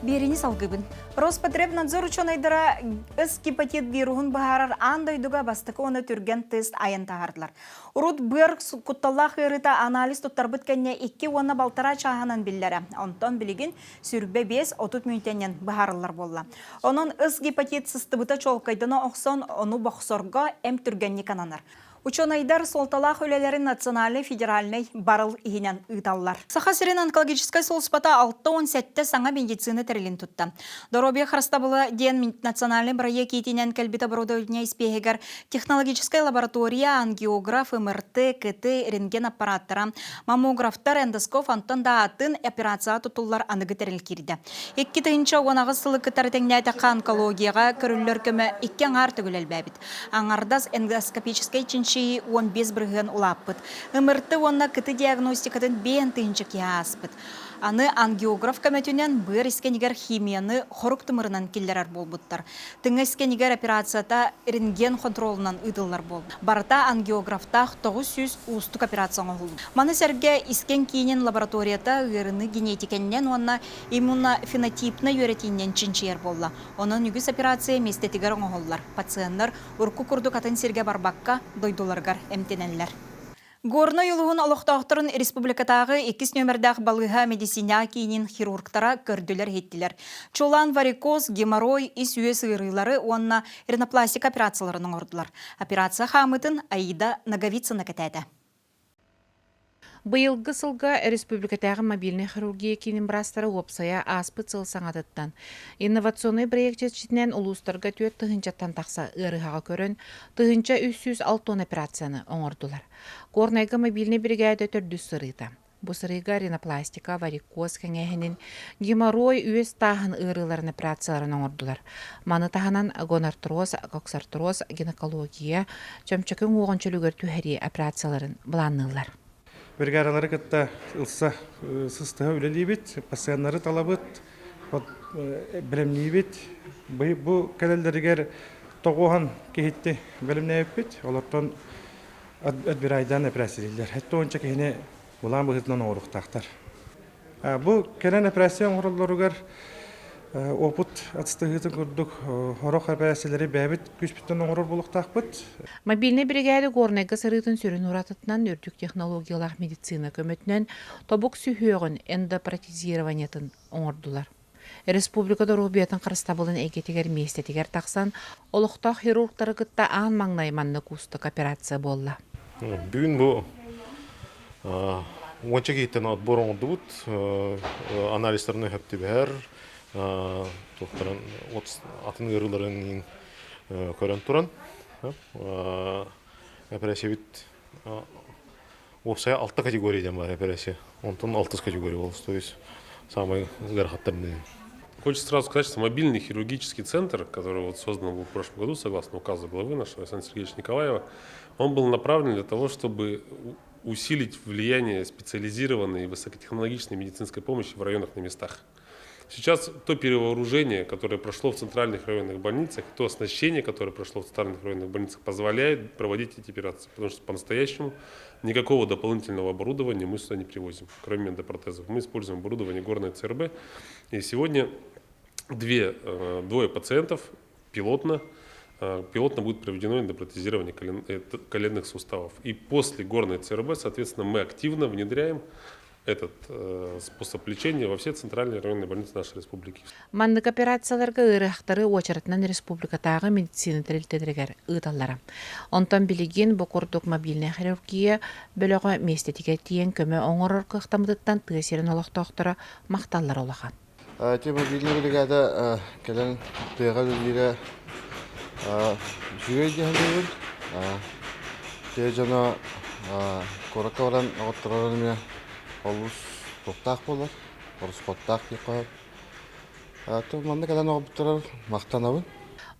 Speaker 1: Биэриини салгыыбын. Роспотребнадзор учуонайдара ыс гепатит вируһун быһаарар аан дойдуга бастакы уонна түргэн тест айан таһаардылар. Урут быар кутталлаах ыарыыта анализ туттарбыт кэннэ икки уонна балтараа чааһынан биллэрэ. Онтон билигин сүрбэ 5-30 мүнүүтэннэн быһаарыллар буолла. Онон ыс гепатит сыстыбыта чуолкайдана охсон, ону бохсорго эм түргэнник ананар. Учуонайдар суолталаах үлэлэрин национальнай федеральнай барыл иһинэн ыыталлар. Саха сирин онкологическай сулууспата 67 саҥа медицина тэрилин тутта. Доруобуйа харыстабыла диэн национальнай бырайыак иитинэн кэлбит оборудование испиэһигэр технологическай лаборатория, ангиограф, МРТ, КТ, рентген аппараттара, маммографтар, эндоскоп, онтон да атын операцияҕа тутуллар аныгы тэрил киирдэ. 2018 сылы кытары тэҥнээтэххэ онкологияҕа көрүллэр көмө икки аҥаар төгүл элбээбит. Аҥардас эндоскопическай чинчийии 15% улааппыт. МРТ уонна КТ диагностикатын 5 тыһыынча киһи ааспыт. Аны ангиограф көмөтүнэн быар искэнигэр химияны хорук тымырынан киллэрэр буолбуттар. Тыҥа искэнигэр операцията рентген хонтуруолунан ыытыллар буолбут. Барыта ангиографтаах 900 уустук операция оҥоһуллубут. Маны сэргэ искэн киинин лабораторията ыарыыны генетикэннэн уонна иммунофенотипнай үөрэтиинэн чинчийэр буолла. Онон үгүс операция миэстэтигэр оҥоһуллар. Пациеннар урукку курдук атын сиргэ барбакка, дойдуларыгар эмтэнэллэр. Горнай улууһун олохтоохторун республикатааҕы иккис нүөмэрдээх балыыһа медицина киинин хирургтара көрдүлэр-иһиттилэр. Чуолаан варикоз, геморрой, ис-үөс ыарыылары уонна ринопластика операцияларын оҥордулар. Операция хаамыытын Аида Ноговицына кэтээтэ.
Speaker 15: Быйылгы сылга республикатааҕы мобильнай хирургия киинин быраастара уопсайа ааспыт сыл саҥатыттан инновационнай проект чэрчитинэн улуустарга түөрт тыһыынчаттан тахса ыарыһаҕы көрөн, 1360 операцияны оҥордулар. Горнайга мобильнай биригээдэ төрдүс сырыыта. Бу сырыыга ринопластика, варикоз кэҥээһинин, геморрой, үөс тааһын ыарыыларын операцияларын оҥордулар. Маны таһынан гонартроз, коксартроз, гинекология, чөмчөкү уҥуоҕун чөлүгэр түһэрии операцияларын былаанныыллар.
Speaker 16: Бригадалары кытта ылса сыстыһа үлэлиибит, пациеннары талабыт, бэлэмниибит. Бу кэлэллэригэр тоҕуоһан киһитти бэлэмнээбиппит. Олортон отбирайдаан эпэрээссийэлииллэр. Хэттэ уонча киһини былаан быһыытынан оҥоруохтаахтар. Бу кэлэн операция оҥороллоругар опыт атыстаһыытын курдук сорох эпэрээссийэлэри бэйэбит күүспүтүнэн оҥорор буолуохтаахпыт.
Speaker 15: Мобильнай биригээдэ Горнайга сырыытын сүрүн уратытынан үрдүк технологиялаах медицина көмөтүнэн тобук сүһүөҕүн эндопротезированиетын оҥордулар. Республика доруобуйатын харыстабылын эйгэтигэр миэстэтигэр тахсан, олохтоох хирургтары кытта аан маҥнай маннык уустук операция буолла.
Speaker 17: Бүгүн бу уонча киһиттэн отбор оҥордубут. Анализтарын өһөптүбэһэр, туохтарын атын ыарыыларын көрөн туран операциябыт уопсайа алта категория диэн баар операция. Онтон алтыс категория буолар, то есть самый ыарахаттарный.
Speaker 18: Хочется сразу сказать, что мобильный хирургический центр, который вот создан был в прошлом году, согласно указу главы нашего Александра Сергеевича Николаева, он был направлен для того, чтобы усилить влияние специализированной и высокотехнологичной медицинской помощи в районах на местах. Сейчас то перевооружение, которое прошло в центральных районных больницах, то оснащение, которое прошло в центральных районных больницах, позволяет проводить эти операции. Потому что по-настоящему никакого дополнительного оборудования мы сюда не привозим, кроме эндопротезов. Мы используем оборудование горной ЦРБ. И сегодня две, двое пациентов пилотно, пилотно будет проведено эндопротезирование коленных суставов. И после горной ЦРБ, соответственно, мы активно внедряем этот способ лечения во все центральные районные больницы нашей республики.
Speaker 15: Маннык операцияларга ыарыһахтары уочаратынан республикатааҕы медицина тэрилтэлэригэр ыыталлара. Онтон билигин бу курдук мобильнай хирургия бөлөҕө миэстэтигэр тиийэн көмө оҥорор кыахтаммытыттан тыа сирин олохтоохторо махталлара улахан.
Speaker 19: Ити мобильнай бригада кэлэн тыаҕа үлэлиирэ үчүгэй дии саныыбын. Тыа дьоно куоракка баран оҕотторор эмиэ олус туохтаах буолар, ороскуоттаах диэххэ сөп. Манна кэлэн оҕобуттарар махтанабын.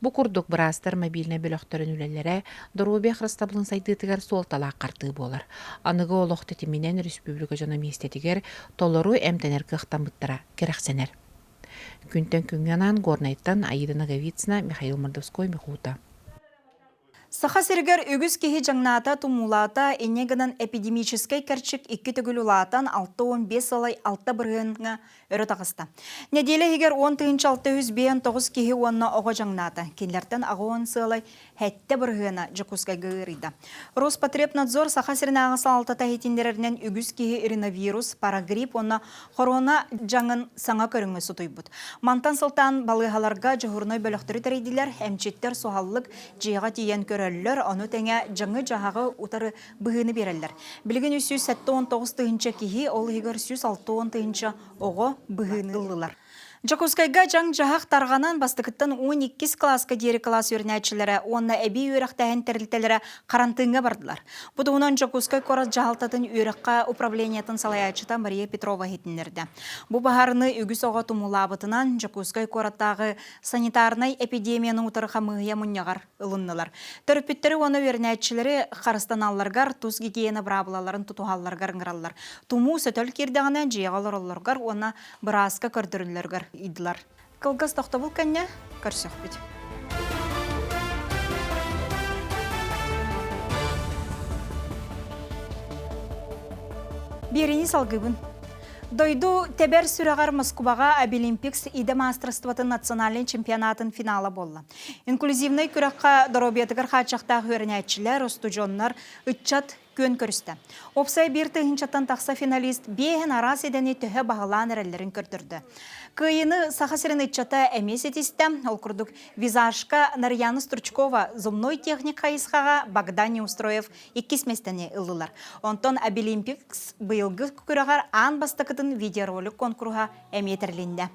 Speaker 15: Бу курдук быраастар мобильнай бөлөхтөрүн үлэлэрэ доруобуйа харыстабылын сайдыытыгар суолталаах хардыы буолар. Аныгы олох тэтиминэн республика дьоно миэстэтигэр толору эмтэнэр кыахтаммыттара кэрэхсэнэр. Күнтэн күҥҥэ анаан Горнайтан Аида Ноговицына, Михаил Мордовской, Михута.
Speaker 1: Саха сиригэр үгүс киһи дьаҥнаата, тумуулаата, инньэ гынан эпидемическэй кэрчик икки төгүл улаатан 65 сылай 6 бырыһыаҥҥа өрө таҕыста. Нэдиэлэ иһигэр 10 659 киһи уонна оҕо дьаҥнаата. Кинилэртэн 80 сыалай сэттэ бырыһыана Дьокуускайга ыарыйда. Роспотребнадзор Саха сиринээҕи салалтата иһитиннэрэринэн үгүс киһи риновирус, парагрипп уонна корона дьаҥын саҥа көрүҥҥэ сутуйбут. Мантан сылтаан балыыһаларга дьуһурунай бөлөхтөрү тэрийдилэр, эмчиттэр суһаллык дьиэҕэ тиийэн көрөллөр, ону тэҥэ дьаҥы-дьаһаҕы утары быһыыны биэрэллэр. Билигин 379 тыһыынча киһи, ол иһигэр 160 тыһыынча оҕо быһыыны ыллылар. Дьокуускайга дьаҥ-дьаһах тарҕанан бастакыттан 12 кылааска диэри кылаас үөрэнээччилэрэ уонна эбии үөрэхтээһин тэрилтэлэрэ харантыыҥҥа бардылар. Бу туһунан Дьокуускай куорат дьаһалтатын үөрэххэ управлениетын салайааччыта Мария Петрова иһитиннэрдэ. Бу баһаарыны үгүс оҕо тумулаабытынан Дьокуускай куораттааҕы санитарнай эпидемияны утары хамыыһыйа мунньаҕар ылыннылар. Төрөппүттэри уонна үөрэнээччилэри харыстаналларыгар тус гигиена быраабылаларын тутуһалларыгар ыҥыраллар. Тумуу сөтөл киирдэҕинэ дьиэҕэ олороллоругар уонна бырааска көрдөрүллэригэр ыйдылар. Кылгас тохтобул кэннэ көрсөхпүт. Биэриини салгыыбын. Дойду тэбэр сүрэҕэр Москубаҕа Абилимпикс идэ маастарыстыбатын национальнай чемпионатын финала буолла. Инклюзивнай күрэххэ доруобуйатыгар хааччахтаах үөрэнээччилэр, устудьуоннар, ыччат күөн көрүстэ. Уопсай биир тыһыынчаттан тахса финалист биэһин араас идэни төһө баһылаан эрэллэрин көрдөрдө. Кыайыыны Саха сирин ыччата эмиэ ситистэ. Ол курдук визажка Нарьяна Стручкова зубной техник хайысхаҕа Богдан Неустроев иккис миэстэни ыллылар. Онтон Абилимпикс быйылгы күрэҕэр аан бастакытын видеоролик конкуруһа эмиэ тэрилиннэ.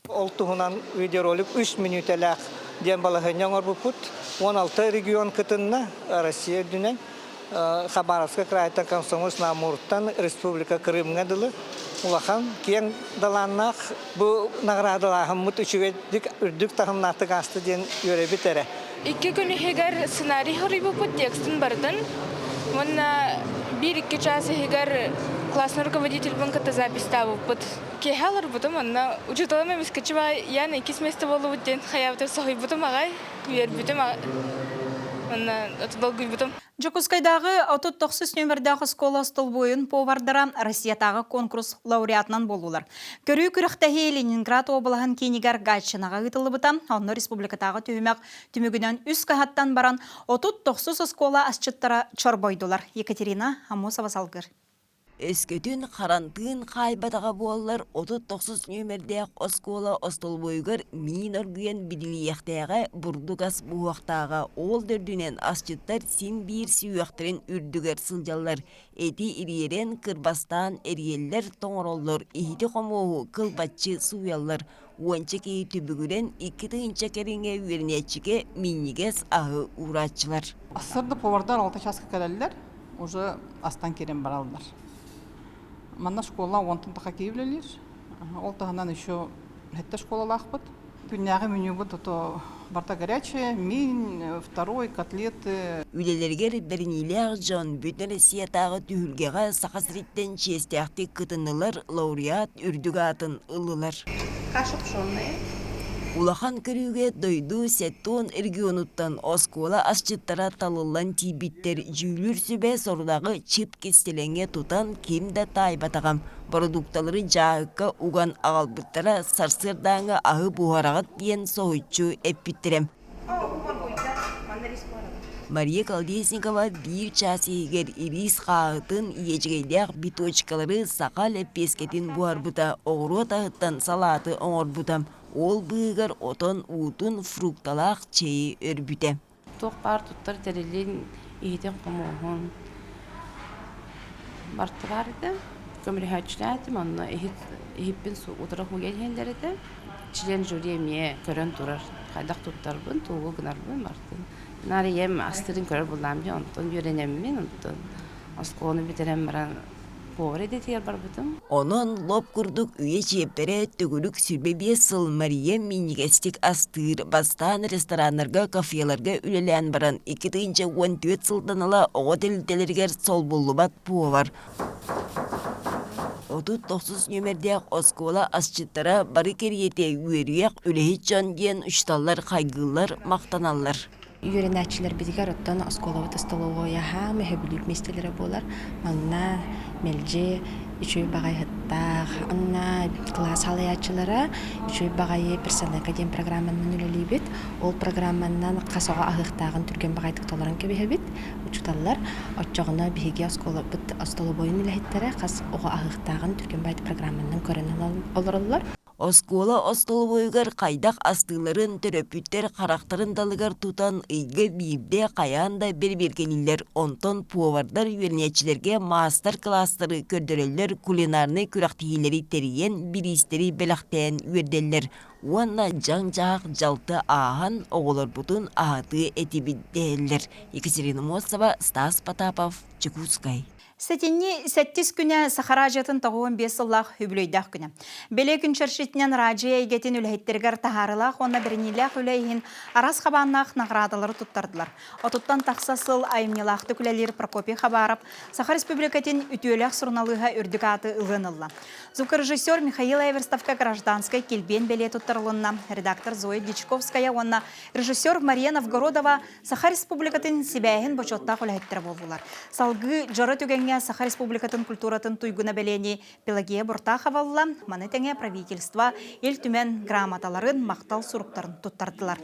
Speaker 20: Ол туһунан видеоролик үс мүнүүтэлээх диэн балаһыанньа оҥорбуппут. 16 регион кытынна Россия үрдүнэн. Хабаровскай крайтан Комсомольск Амуртан Республика Крымҥа дылы улахан киэҥ далааннаах бу наҕараадалааһыммыт үчүгэйдик үрдүк таһымнаахтык ааста диэн үөрэбит эрэ.
Speaker 21: Икки күн иһигэр сценарий суруйбуппут текстын барытын уонна биир-икки чаас иһигэр классный руководительбын кытта записьтаабыппыт. Киэһэ олорбутум, онно учууталым эмискэччи Яна иккис место буоллубут диэн хайаабытын соһуйбутум аҕай, үөрбүтүм уонна долгуйбутум.
Speaker 1: Дьокуускайдааҕы 39 нүөмэрдээх оскуола остолбуойун повардара Россиятааҕы конкурс лауреатынан буоллулар. Көрүү күрэхтэһии Ленинград уобалаһын киинигэр Гатчинаҕа ыытыллыбыта. Онно республикатааҕы түһүмэх түмүгүнэн үс кыһаттан баран 39 оскуола асчыттара чорбойдулар. Екатерина Амосова салгыр.
Speaker 22: Өскөтүн харантыын хаайбатаҕа буоллар, 39 нүөмэрдээх оскуола остолобуойугар миин оргуйан бидилийиэхтээҕэ, бурдук ас буһуохтааҕа. Ол да үрдүнэн асчыттар син биир сүһүөхтэрин үрдүгэр сылдьаллар. Эти ириэрэн, кырбастаан эрийэллэр, тоҥороллор, иһити-хомуоһу кылбаччы сууйаллар. Уонча киһи түбүгүрэн 2 тыһыынча кэриҥэ үөрэнээччигэ минньигэс аһы уурааччылар.
Speaker 23: Сырды повардар алта чааска кэлэллэр, уже астан киирэн бараллар. Манна школа онтон таха киһи үлэлиир. Ол таһынан еще сэттэ школалаахпыт. Күннээҕи менюбут то барыта горячее, миин, второй, котлеты.
Speaker 22: Үлэлэригэр бэриниилээх дьон Бүтүн Россиятааҕы түһүлгэҕэ Саха сириттэн чиэстээхтик кытыннылар, лауреат үрдүк аатын ыллылар.
Speaker 24: Каша пшенная.
Speaker 22: Улахан көрүүгэ дойду 70 регионуттан оскуола асчыттара талыллан тиийбиттэр дьүүлүүр сүбэ сорудаҕы чып кистэлэҥҥэ тутан ким да таайбатаҕа. Бородуукталары дьааһыкка уган аҕалбыттара сарсыардааҥҥы аһы буһараҕыт диэн соһуччу эппиттэрэ. Мария Колесникова биир чаас иһигэр ириис хааһытын, иэдьэгэйдээх биточкалары саха лэппиэскэтин буһарбыта, оҕуруот аһыттан салааты оҥорбута. Ол быыһыгар отон уутун, фрукталаах чэйи өрбүтэ.
Speaker 24: Туох баар туттар тэрилин, иһитин-хомуоһун барыта баар этэ. Көмөлөһөөччүлээтим, онно иһит иһиппин утары уһуйан иһэллэр этэ. Член жюри эмиэ көрөн турар, хайдах туттарбын, тугу гынарбын барытын. Наар ийэм астыырын көрөр буоллаҕым дии, онтон үөрэнэммин, онтон оскуоланы бүтэрэн баран Повар идэтигэр барбытым.
Speaker 22: Онон лоп курдук үйэ чиэппэрэ төгүрүк 25 сыл Мария минньигэстик астыыр, бастаан рестораннарга, кафеларга үлэлээн баран 2014 сылтан ыла оҕо тэрилтэлэригэр солбуллубат повар. 39 нүөмэрдээх оскуола асчыттара бары кэриэтэ үөрүйэх үлэһит дьон диэн учууталлар хайгыыллар, махтаналлар.
Speaker 2: Үөрэнээччилэрбитигэр оттон оскуолабыт остолобуойаһа мөһөбүлүүр миэстэлэрэ буолар. Манна мэлдьи үчүгэй баҕайыһыттаах, онно кылаас салайааччылара үчүгэй баҕайы персонека диэн программанан үлэлиибит. Ол программанан хас оҕо аһыахтааҕын түргэн баҕайытык толорон кэбиһэбит учууталлар. Оччоҕуна биһиги оскуолабыт остолобуойун үлэһиттэрэ хас оҕо аһыахтааҕын түргэн баҕайытык программанан көрөн олороллор.
Speaker 22: Оскуола остолобуойугар хайдах астыыларын төрөппүттэр харахтарын далыгар тутан ыйга биирдэ хайаан да бэрэбиэркэлииллэр. Онтон повардар үөрэнээччилэргэ маастар-кылаастары көрдөрөллөр, кулинарнай күрэхтэһиилэри тэрийэн бириистэри бэлэхтээн үөрдэллэр уонна дьаҥ-дьаһах дьалты ааһан оҕолорбутун аһатыы этибит дэһэллэр. Екатерина Мосова, Стас Потапов, Чекутскай.
Speaker 1: Сэтинньи сэттис күнэ Саха Раадьыйатын 95 сыллаах үбүлүөйдээх күнэ. Бэлиэ күн чэрчитинэн Раадьыйа эйгэтин үлэһиттэригэр таһаарыылаах уонна бэриниилээх үлэ иһин араас хабааннаах наҕараадалары туттардылар. Отуттан тахса сыл айымньылаахтык үлэлиир Прокопий Хабаров Саха Республикатын үтүөлээх суруналыыһа үрдүк ааты ылыан ылла. Звукорежиссер Михаил Эверстовка гражданскай килбиэн бэлиэ туттарылынна. Редактор Зоя Дьячковская уонна режиссер Мария Новгородова Саха Республикатын сибээһин бочуоттаах үлэһиттэрэ буоллулар. Салгыы дьоро түгэҥҥэ Саха Республикатын культуратын туйгуна бэлиэни Пелагея Буртахова ылла, маны тэҥэ правительство Ил Түмэн грамоталарын, махтал суруктарын туттардылар.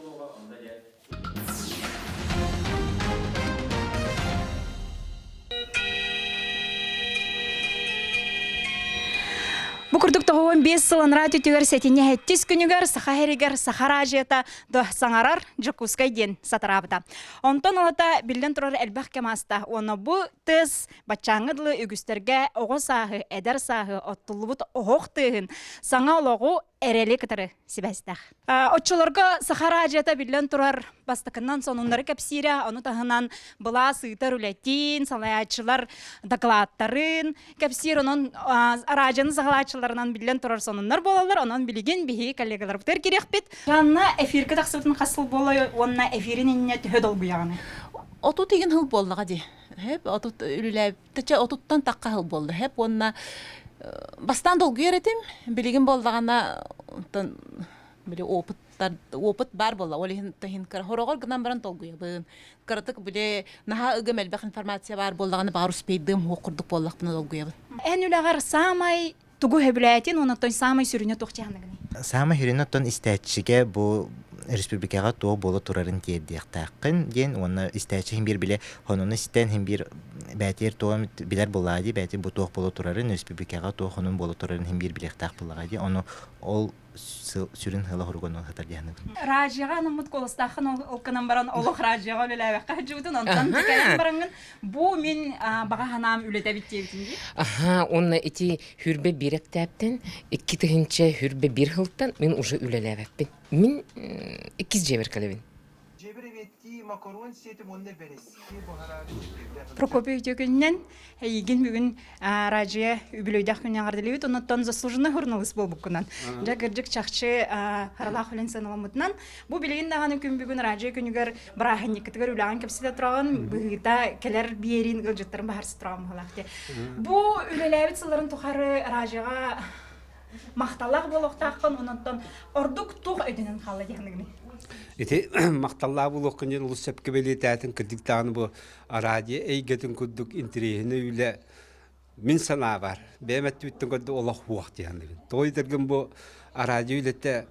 Speaker 1: Бу курдук 95 сыл анараа түтүгэр сэтинньи сэттис күнүгэр Саха сиригэр Саха Раадьыйата саҥарар Дьокуускай диэн сатараабыта. Онтон ылата биллэн турар элбэх кэм ааста. Уонна бу тыас баччааҥҥа дылы үгүстэргэ оҕо сааһы, эдэр сааһы оттуллубут оһох тыаһын, саҥа олоҕу эрэли кытары сибээстээх. Оччолорго Саха араадьыйата биллэн турар бастакынан сонуннары кэпсиирэ, ону таһынан былаас ыытар үлэтин, салайааччылар дакылааттарын кэпсиир, онон араадьыйаны саҕалааччыларынан биллэн турар сонуннар буолаллар, онон билигин биһиги коллегаларбытыгар кириэхпит. Жанна эфиргэ тахсыбытын хас сыл буолла уонна эфирин иннинэ төһө долгуйаҕыный?
Speaker 3: Отут игин сыл буоллаҕа дии. Хэп, отут үлэлээбитчэ отуттан тахха сыл буолла. Хэп уонна бастаан долгуйар этим. Билигин буоллаҕына били опыттар опыт баар буолла. Ол иһин иһин кыра хороҕор гынан баран долгуйабын. Кыратык били наһаа ыгым элбэх информация баар буоллаҕына баар успейдыым хуох курдук буоллахпына долгуйабын.
Speaker 1: Эн үлэҕэр саамай тугу сөбүлээтин онон саамай сүрүнэ туох дьаһаныгыный?
Speaker 4: Саамай сүрүнэ оттон истээччигэ бу республикаҕа туох буола турарын тиэрдиэхтээххин диэн уонна истээччи иһин биир билэ хонуну истэн иһин биир бээтиэр туох билэр буоллаҕа дии бээтир бу туох буола турарын республикаҕа туох хонун буола турарын иһин биир билиэхтээх буоллаҕа дии ону ол сүрүн сыала хоругун сытар диэхныбын.
Speaker 1: Раджияҕа анаммыт куоластааххын ол гынан баран олох Раджияҕа үлэлээбэххэ сылдьыбытын онтон кэлэн бараҥҥын бу мин баҕа санаам үлэтэбит диэбитин дии.
Speaker 5: Аха, уонна ити хүрбэ биир эктээптэн 2000 хүрбэ биир сылтан мин уже үлэлээбэппин. Мин иккис дьиэбэр кэлэбин.
Speaker 1: Прокопий үтүөкүнүнэн эйигин бүгүн Раджия үбүлүөйдээх күнүн эҕэрдэлиибит. Оннуттан заслуженный журналист буолбуккунан. Дьэ кырдьык чахчы харалаах үлэн сыаналаммытынан. Бу билигин даҕаны күн бүгүн Раджия күнүгэр бырааһынньыккытыгар үлэҕин кэпсэтэ тураҕын, быһыыта кэлэр биэриин ыалдьыттарын баһарса тураҕын быһыылаах дии. Бу үлэлээбит сылларын тухары Раджияҕа махталлаах буолуохтааххын, ононтон ордук туох өйдөнөн хаалла диэхиныгыный?
Speaker 25: Ити махталлаах буолуоххун диэн олус сөпкө бэлиэтээтин кырдьык даҕаны бу радио эйгэтин курдук интэриэһинэй үлэ мин санаабар бэйэм өттүбүттэн көрдө олох уох диэхиныгын. Тоҕо диэтэргин бу радио үлэтэ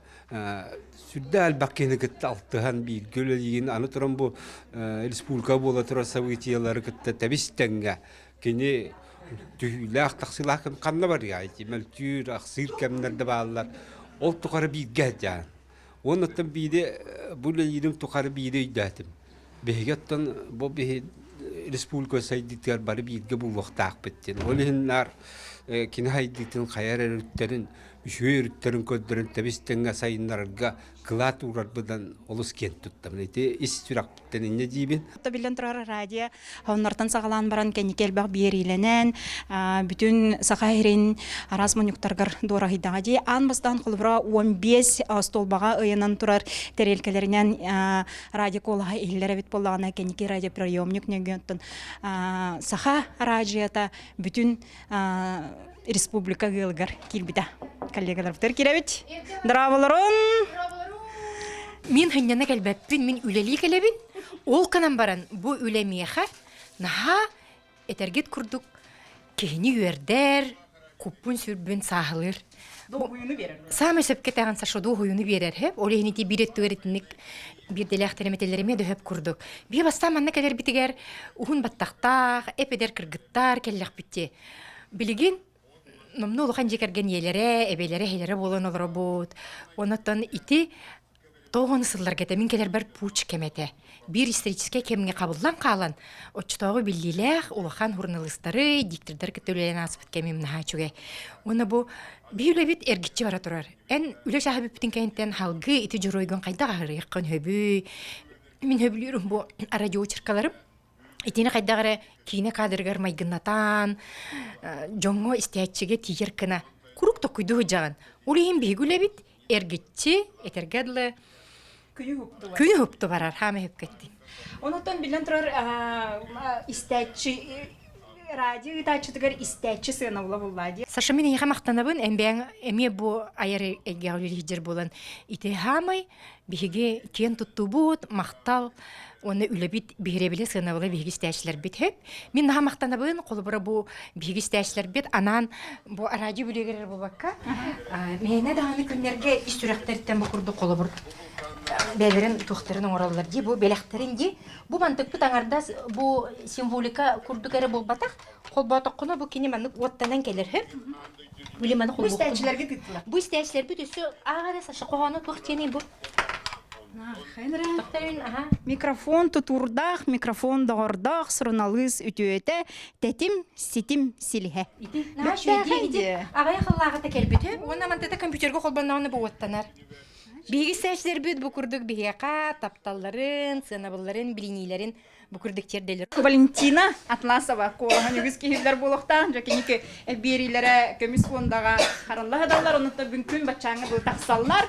Speaker 25: сүрдээх элбэх киһини кытта алтыһан бииргэ үлэлиигин аны туран бу республика буола турар событиелары кытта тэбис тэҥҥэ кини түһүүлээх тахсыылаах кэм ханна барыай мөлтүүр ахсыыр кэмнэр да бааллар ол тухары бииргэ сылдьаан уонна оттон биири бу үлэлиирим тухары биири өйдөөтүм биһиги оттон бу биһи республика сайдыытыгар бары бииргэ буолуохтаахпыт диэн ол иһин наар кини хайдыытын хайар өрүттэрин үчүгэй өрүттэрин көрдөрөн тэбис-тэҥҥэ сайыннарарга кылаат уурарбынан олус киэн туттабын. Ити ис сүрэхпиттэн инньэ диибин.
Speaker 1: Биллэн турар радио оннортон саҕалаан баран кэнники элбэх биэриилэнэн бүтүн Саха сирин араас мунньуктаргар дуораһыйдаҕа дии. Аан бастаан холобура 15 остуолбаҕа ыйанан турар тэриэлкэлэринэн радио куолаһа иһиллэр эбит буоллаҕына кэнники радиоприемник нөҥүөттэн Саха радиота бүтүн республика ыалыгар киирбитэ. Коллегаларбытыгар киирэбит. Здраволорун!
Speaker 6: Мин хынньана кэлбэппин, мин үлэлии кэлэбин. Ол гынан баран бу үлэ миэхэ наһаа этэргит курдук киһини үөрдэр, куппун-сүрбүн сааһылыыр.
Speaker 1: Дуоһуйууну биэрэр.
Speaker 6: Саамай сөпкө этэҕин Саша дуоһуйууну биэрэр һэп. Ол иһин ити биир өттүгэр итинник биирдэлээхтэр эмэтэллэримиэ да хөп курдук. Бии бастаан манна кэлэрбитигэр уһун баттахтаах, эп-эдэр кыргыттар кэллэхпит Билигин номнуо улахан дьиэ кэргэн ийэлэрэ, эбэлэрэ, эһэлэрэ буолан олоробут. Онон ити тоҕон сылларга этэ мин кэлэрбэр пуч кэмэ этэ. Биир историческай кэмҥэ хабыллан хаалан, оччотооҕу биллиилээх улахан суруналыыстары, диктордары кытта үлэлээн ааспыт кэмим наһаа үчүгэй. Уонна бу биир үлэбит эргиччи бара турар. Эн үлэ чааһа бүппүтүн кэнниттэн халгыы ити дьоруойгун хайдах аһарыаххын сөбүй? Мин сөбүлүүрүм бу радиоочеркаларым. Итини хайдах эрэ киинэ кадрыгар майгыннатан, дьоҥҥо истээччигэ тиийэр гына куруук токуйдуу сылдьаҕын. Ол иһин биһиги үлэбит эргиччи, этэргэ дылы, күнү уһукту барар, хаама өһүпкэттин.
Speaker 1: Онуттан биллэн турар истээччи радио ыытааччытыгар истээччи сыанабыла буллаа дии.
Speaker 6: Саша, мин эйиэхэ махтанабын, эн эмиэ бу айар эйгэҕэ үлэлиир буолан ити хаамай биһиги киэн туттубут, махтал уонна үлэбит биһирэбилэ сыанабыла биһиги истээччилэрбит сөп. Мин наһаа махтанабын, холобура бу биһиги истээччилэрбит анаан бу радио бүлүгэр эрэ буолбакка, мээнэ даҕаны күннэргэ ис сүрэхтэриттэн бу курдук холобур бэйэлэрин туохтарын оҥороллор дии, бу бэлэхтэрин дии. Бу мантыкпыт аҥардас бу символика курдук эрэ буолбатах, холбоотоххуна бу кини маннык уоттанан кэлэр сөп. Били маны
Speaker 1: Бу истээччилэргэ тыыттылар.
Speaker 6: Бу истээччилэрбит өссө ааҕа Саша хоһооно туох диэний бу?
Speaker 1: Микрофон тутуурдаах, микрофон доҕордоох, суруналыыс үтүөтэ, тэтим, ситим силиһэ.
Speaker 6: Аҕыйах ыллааҕыта кэлбитим уонна мантата компьютерга холбонноҕуна бу уоттанар. Биһиги истээччилэрбит бу курдук биһиэхэ тапталларын, сыанабылларын, билиниилэрин бу курдук тиэрдэллэр.
Speaker 1: Валентина Атласова куолаһын үгүс киһилэр буолуохтаах. Дьэ киники биэриилэрэ көмүс фондаҕа харалла сыталлар, онуттан бүҥкүн баччааҥҥа дылы тахсаллар.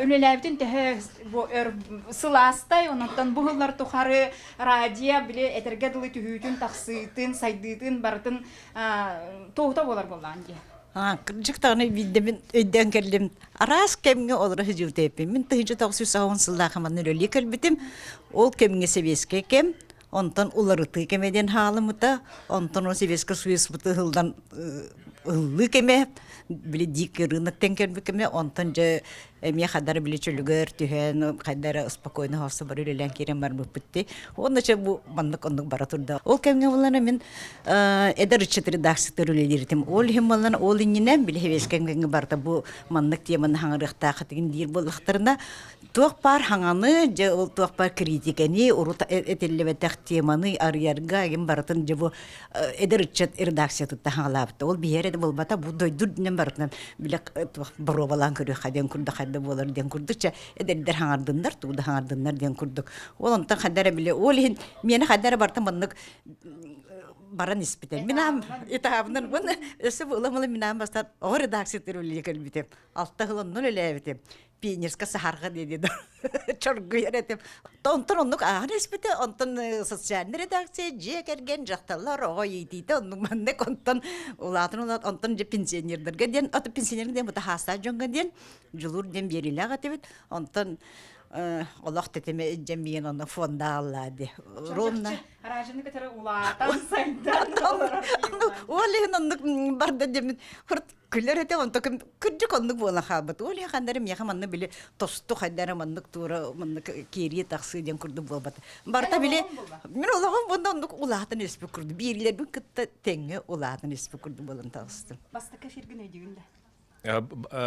Speaker 1: Үлэлээбитин төһө бу өр сылаастай, онуттан бу сыллар тухары радио били этэргэ дылы түһүүтүн, тахсыытын, сайдыытын барытын туоһута буолар буоллаҕын дии.
Speaker 7: Кырдьык даҕаны биирдэ мин өйдөөн кэллим. Араас кэмҥэ олоро сылдьыбыт Мин 1990 сыллаах манна үлэлии кэлбитим. Ол кэмҥэ сэбиэскэй кэм, онтон уларытыы кэмэ диэн хаалыммыта. Онтон ол Сэбиэскэй Союзпут ыһыллан ыһыллыы кэмэ, били дикий рыноктан кэлбит кэмэ, онтон дьэ эмиэ хадара били чөлүгэр түһэн хайдара спокойно хорсо бары үлэлээн киирэн барбыппыт дии. Уонна чэ бу маннык оннук бара турда. Ол кэмҥэ буллана мин эдэр ыччат редакциятыгар үлэлиир этим. Ол иһин буоллана ол иннинэ били сэбиэскэй кэмҥэ барыта бу маннык теманы хаҥарыахтаах этигин диир буоллахтарына туох баар хаҥаны, дьэ ол туох баар критикэни, урут этиллибэтэх теманы арыйарга игин барытын дьэ бу эдэр ыччат редакциятыттан хаҥалаабыта. Ол биһиэрэ да буолбата, бу дойду үрдүнэн барытынан билэ туох боруобалаан көрүөххэ диэн курдук хайда буолар диэн курдук чэ эдэрдэр хаҥардыннар, тугу да хаҥардыннар диэн курдук. Ол онтон хайда эрэ били ол иһин миэнэ хайда эрэ барыта маннык баран испитэ. Мин итаабынан уонна өссө бу ыла-мыла минаам бастаан оҕо редакциятыгар үлэлии кэлбитим. Алта сыл онно үлэлээбитим. Пионерскай саһарҕа диэни чоргуйар этим. Онтон оннук ааһан испитэ, онтон социальный редакция, дьиэ кэргэн, дьахталлар, оҕо иитиитэ, оннук маннык, онтон улаатан улаат, онтон дьэ пенсионердарга диэн, ото пенсионер диэн бу таһаастаах дьоҥҥо диэн дьулуур диэн биэриилээх этибит. Онтон олох тэтимэ илдьэн онно фонда ди. Ровно
Speaker 1: Ражаны кытары улаатан сайдан
Speaker 7: Ол иһин оннук барда демин күлэр этэ онто кырдьык оннук буолан хаалбыт ол иһин ханна эрэ миэхэ манна били тосту хайда эрэ маннык туора маннык киирии тахсыы диэн курдук буолбата барыта били мин олоҕум бунда оннук улаатан испит курдук биирлэрбин кытта тэҥҥэ улаатан испит курдук буолан таҕыстым
Speaker 1: Бастакы эфиргин өйдүүгүн да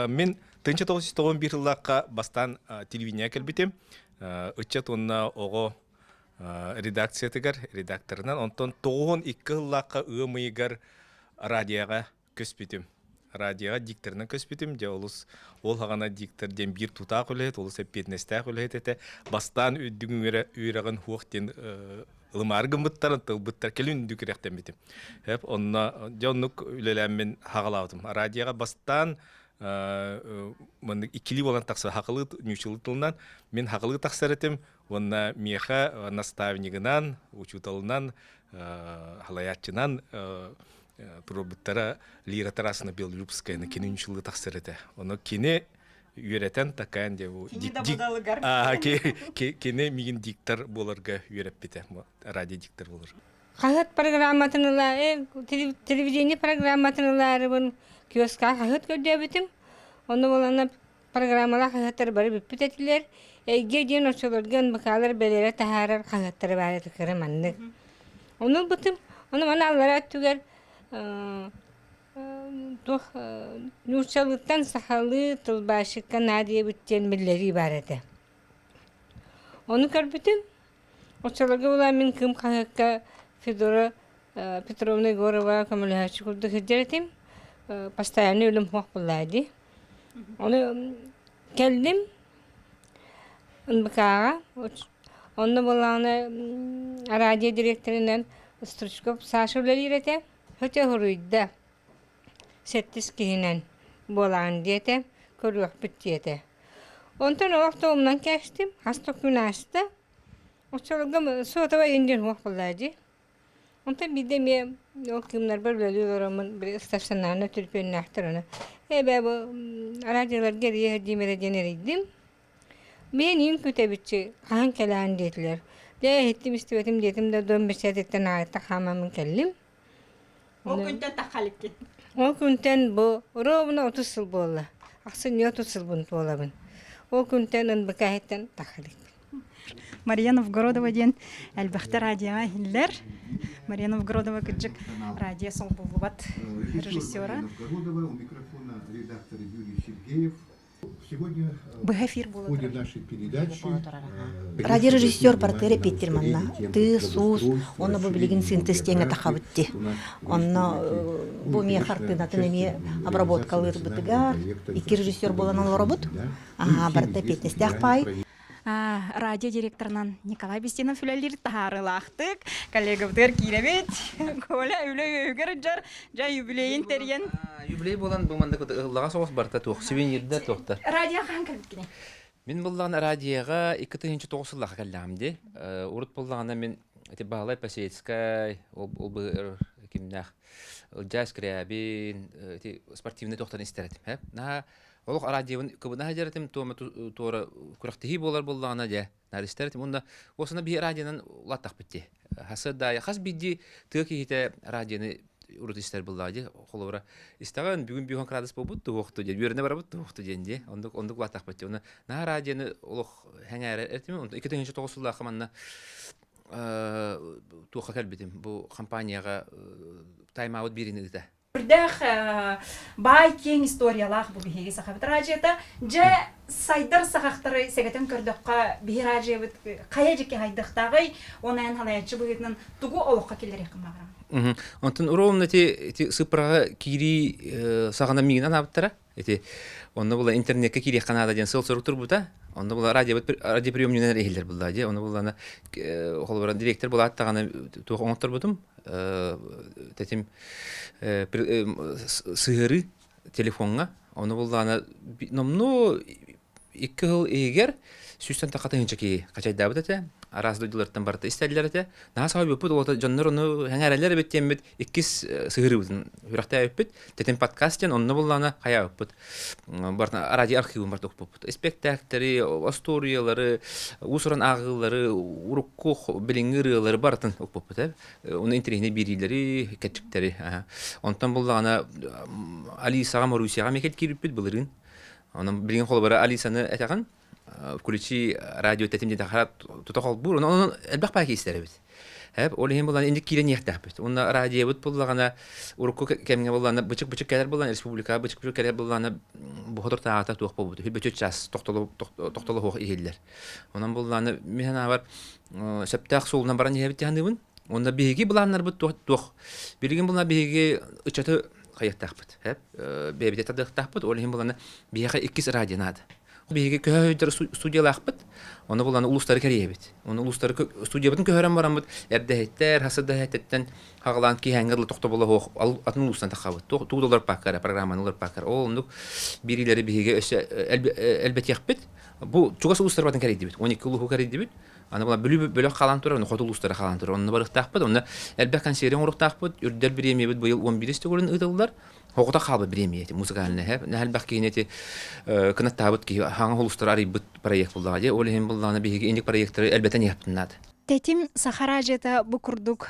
Speaker 8: Мин 1991 сыллаахха бастаан телевидение кэлбитим. Ыччат уонна оҕо редакциятыгар редакторынан. Онтон 92 сыллаахха ыам ыйыгар радиоҕа көспүтүм. Радиоҕа дикторынан көспүтүм. Дьэ олус ол хаҕана диктор диэн биир тутаах үлэһит, олус эппиэтинэстээх үлэһит этэ. Бастаан үрдүк үөрэҕин хуох диэн ылымаары гыммыттарын тылбыттар кэлин үрдүк үрэхтэммитим. Эп онно дьэ оннук үлэлээммин хаҕалаабытым. Радиоҕа бастаан маннык иккилии буолан тахсар хахылыы ньуучулуу тылынан мин хахылыы тахсар этим уонна миэхэ наставнигынан учууталынан халайааччынан туруорбуттара Лира Тарасовна Белолюбскаяны кини ньуучулуу тахсар этэ. Ону кини үөрэтэн такаан диэ бу кини мигин диктор буоларга үөрэппитэ радио диктор болар.
Speaker 9: Хаһыат программатын ыла телевидение программатын ылаарыбын киоска хаһыат көрдөөбүтүм. Ону булана программалаах хаһыаттар бары бүппүт этилэр. Эйгэ диэн оччолорго НБК-лар бэлэрэ таһаарар хаһыаттара баар этэ кыра маннык. Ону ылбытым. Ону маны аллара өттүгэр туох нууччалыыттан сахалыы тылбаасчыкка наадыйабыт диэн биллэрии баар этэ. Ону көрбүтүм. Оччолорго була мин Кыым хаһыакка Федора Петровна Егорова көмөлөһөөччү курдук сылдьар этим. Постоянно үлэм суох буоллаа дии. Ону кэллим НБК-ҕа. Онно буоллаҕына радио дириэктэринэн Стручков Саша үлэлиир этэ. Өтө суруйда. Сэттис киһинэн буолаҕын диэтэ, көрүөхпүт диэтэ. Онтон олох да умнан кээстим, хас да күн ааста. Оччолорго сотовай индиэн суох буоллаа дии. Онтон биирдэ эмиэ ол кыымнарбар үлэлии олороммун били стационарнай төлөпүөннээхтэр ону ээ бу радиоларга эрийэ сылдьыым эрэ диэн эрийдим. Мин иин күтэбиччи хаһан кэлээн диэтилэр. Дьэ иһиттим истибэтим диэтим да дом бэчээтиттэн аайыта хаамаммын кэллим.
Speaker 1: Ол күнтэн таххаликкин.
Speaker 9: Ол күнтэн бу ровно 30 сыл буолла. Ахсынньы 30 сылбын туолабын. Ол күнтэн НБК-иттэн таххаликпин.
Speaker 1: Мария Новгородова диэн элбэхтэ радиоҕа иһиллэр. Мария Новгородова кырдьык радио солбуллубат режиссера.
Speaker 11: Новгородова, у микрофона редактор Юрий Сергеев.
Speaker 1: Быһа эфир буола
Speaker 11: В ходе нашей передачи
Speaker 12: Радиорежиссер барытыгар эпиэттир манна. Тыы, суус, уонна бу билигин синтез диэҥҥэ тахабыт дии. Онно бу эмиэ хартыынатын эмиэ обработкалыырбытыгар икки режиссер буолан олоробут. Аһаа, барыта эпиэтинэстээх паай.
Speaker 1: Радио директорынан Николай Бестинов үлэлиир таһаарыылаахтык. Коллегабытыгар киирэбит. Коля үлэ үөһүгэр дьар, дьа юбилейин тэрийэн.
Speaker 13: Юбилей буолан бу маннык ыһыллаҕа соҕус барыта туох сувенирдэр туохтар.
Speaker 1: Радио хаһан кэлбиккиний?
Speaker 13: Мин буллаҕына радиоҕа 2009 сыллаахха кэллэҕим дии. Урут буллаҕына мин ити Баһылай Посельскай, ол ол кимнээх Ылдьаа Скрябин, ити спортивный туохтан истэр этим. Наһаа Олох араадьыйабын кыбына сылдьар этим, туома туора күрэхтэһии буолар буоллаҕына дьэ, наадыстар этим. Уонна уосана биһи радионан улааттахпыт дии. Хасыардаайы хас биирдии тыа киһитэ радионы урут истэр буоллаҕа дии. Холобура, истэҕин бүгүн 50 градус буолбут туһуохту диэн, үөрэнэ барабыт туһуохту диэн дии. Оннук оннук улааттахпыт дии. Уонна наһаа радионы олох сэҥээрэр этим. Онтон 2009 сыллаахха манна туохха кэлбитим. Бу компанияҕа тайм-аут биэриини ыыта.
Speaker 1: Үрдээх баай киэҥ историялаах бу биһиги сахабыт радиота. Дьэ, сайдар сахахтары сэгэтэн көрдөххө, биһи радиобыт хайа дьикки хайдахтааҕый, уонна эн халайааччы быһыытынан тугу олоххо киллэриэххин баҕараҕын?
Speaker 13: Онтон ровно ити ити сыппыраҕа киирии саҕана миигин анаабыттара. Ити онно була интернеккэ киириэххэ наада диэн сыл-сорук турбута. Онно була радиобыт радиоприемнигынан иһиллэр булла дии. Ону буллана холобура директор булаат даҕаны туох оҥотторбутум тэтим сыһыарыы телефоҥҥа. Ону буллаана номнуо Икки сыл иһигэр сүүстэн тахха тыһыынча киһи хачайдаабыт этэ. Араас дойдулартан барыта истэллэр этэ. Наһаа соһуйбуппут, уота дьоннор ону сэҥээрэллэр эбит диэммит иккис сыһыарыыбытын үрэхтээбиппит. Тэтим подкаст диэн онно буллаана хайаабыппыт. Барытын радио архивын барыта укпуппут. Испэктээктэри, остуоруйалары, уус-уран ааҕыылары, урукку билиҥҥи ырыалары барытын укпуппут. Ону интэриэһинэй биэриилэри, кэрчиктэри. Онтон буллаҕына Алисаҕа, Марусяҕа эмиэ киирбиппит былырыын. Онон билигин холобура Алисаны этэҕин, включи радио тэтим диэн хара тута холбуур. Онон элбэх баай киистэр эбит. Хэп, ол иһин булан инник киирэн иэхтээхпит. Уонна радиобыт буллаҕына урукку кэмҥэ буллаҕына бычык-бычык кэлэр буллаҕына республикаҕа бычык-бычык кэлэр буллаҕына бу хотуртааҕыта туох буолбут. Үһү час тохтоло тохтоло суох иһиллэр. Онон буллаҕына мин санаабар сөптөөх суолунан баран иһэбит диэн саныыбын. Уонна биһиги былааннарбыт туох туох. Билигин булла биһиги ыччаты хайыахтаахпыт. Бэйэбитэ тардыахтаахпыт. Ол иһин булана биһиэхэ иккис радио наада. Биһиги көһө студиялаахпыт. Ону булан улуустары кэрийэбит. Ону улуустары студиябытын көһөрөн бараммыт эрдэһиттэр, хасырдаһиттэн хагалаан киһээҥҥэ дылы тохтобула суох атын улуустан тахабыт. Тугу да уларпакка программаны уларпакка. Ол оннук бириилэри биһиги өссө элбэтиэхпит. Бу чугас улуустар батын кэрийдибит. 12 улууһу кэрийдибит. Аны була Бүлүү бөлөх хаалан турар, хоту улуустара хаалан турар. Онно барыахтаахпыт. Онно элбэх консервы оҥоруохтаахпыт. Үрдэл бириэмийэбит быйыл 11 төгүлүн ыытыллар. Оҕото хаалбыт бириэмийэ ити музыкальный элбэх киһини ити кынаттаабыт киһи хаҥа улуустары арыйбыт проект буллаҕа дии. Ол иһин буллаҕына биһиги инник проекттары элбэтэн иһэппитин наада.
Speaker 1: Тэтим Саха радиота бу курдук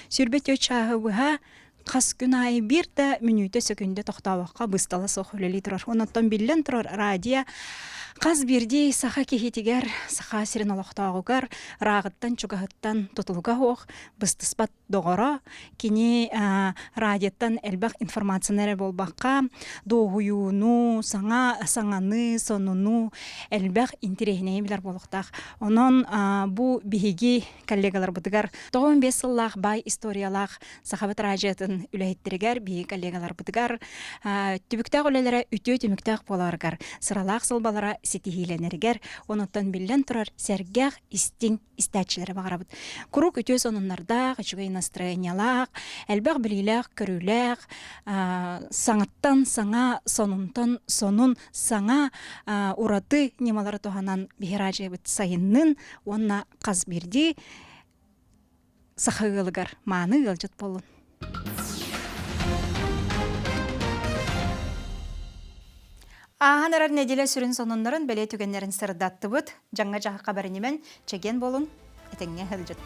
Speaker 1: сүрбэ түөрт чааһы быһа хас күн аайы биир да мүнүүтэ сөкүндэ тохтообокко быстала суох үлэлии турар. Онон биллэн турар радио хас биирдии саха киһитигэр, саха сирин олохтооҕугар ырааҕыттан чугаһыттан тутулуга суох быстыспат доҕоро. Кини радиоттан элбэх информацияны эрэ буолбакка, дуоһуйууну, саҥа саҥаны, сонуну элбэх интэриэһинэйи билэр буолуохтаах. Онон бу биһиги коллегаларбытыгар 95 сыллаах баай историялаах Сахабыт радиотын үлэһиттэригэр, биһиги коллегаларбытыгар түбүктээх үлэлэрэ үтүө түмүктээх буоларыгар, сыралаах сылбалара ситиһиилэнэригэр, онуттан биллэн турар сэргэх, истиҥ истээччилэри баҕарабыт. Куруук үтүө сонуннардаах, үчүгэй настроениялаах, элбэх билиилээх-көрүүлээх, саҥаттан саҥа, сонунтан сонун, саҥа ураты ньымалары туһанан биһи радиобыт сайыннын уонна хас биирдии саха ыалыгар мааны ыалдьыт буоллун. Ааһан эрэр нэдиэлэ сүрүн сонуннарын бэлиэ түгэннэрин сырдаттыбыт. Дьаҥҥа дьаһахха бэринимэн, чэгиэн буолун, этэҥҥэ сылдьыт.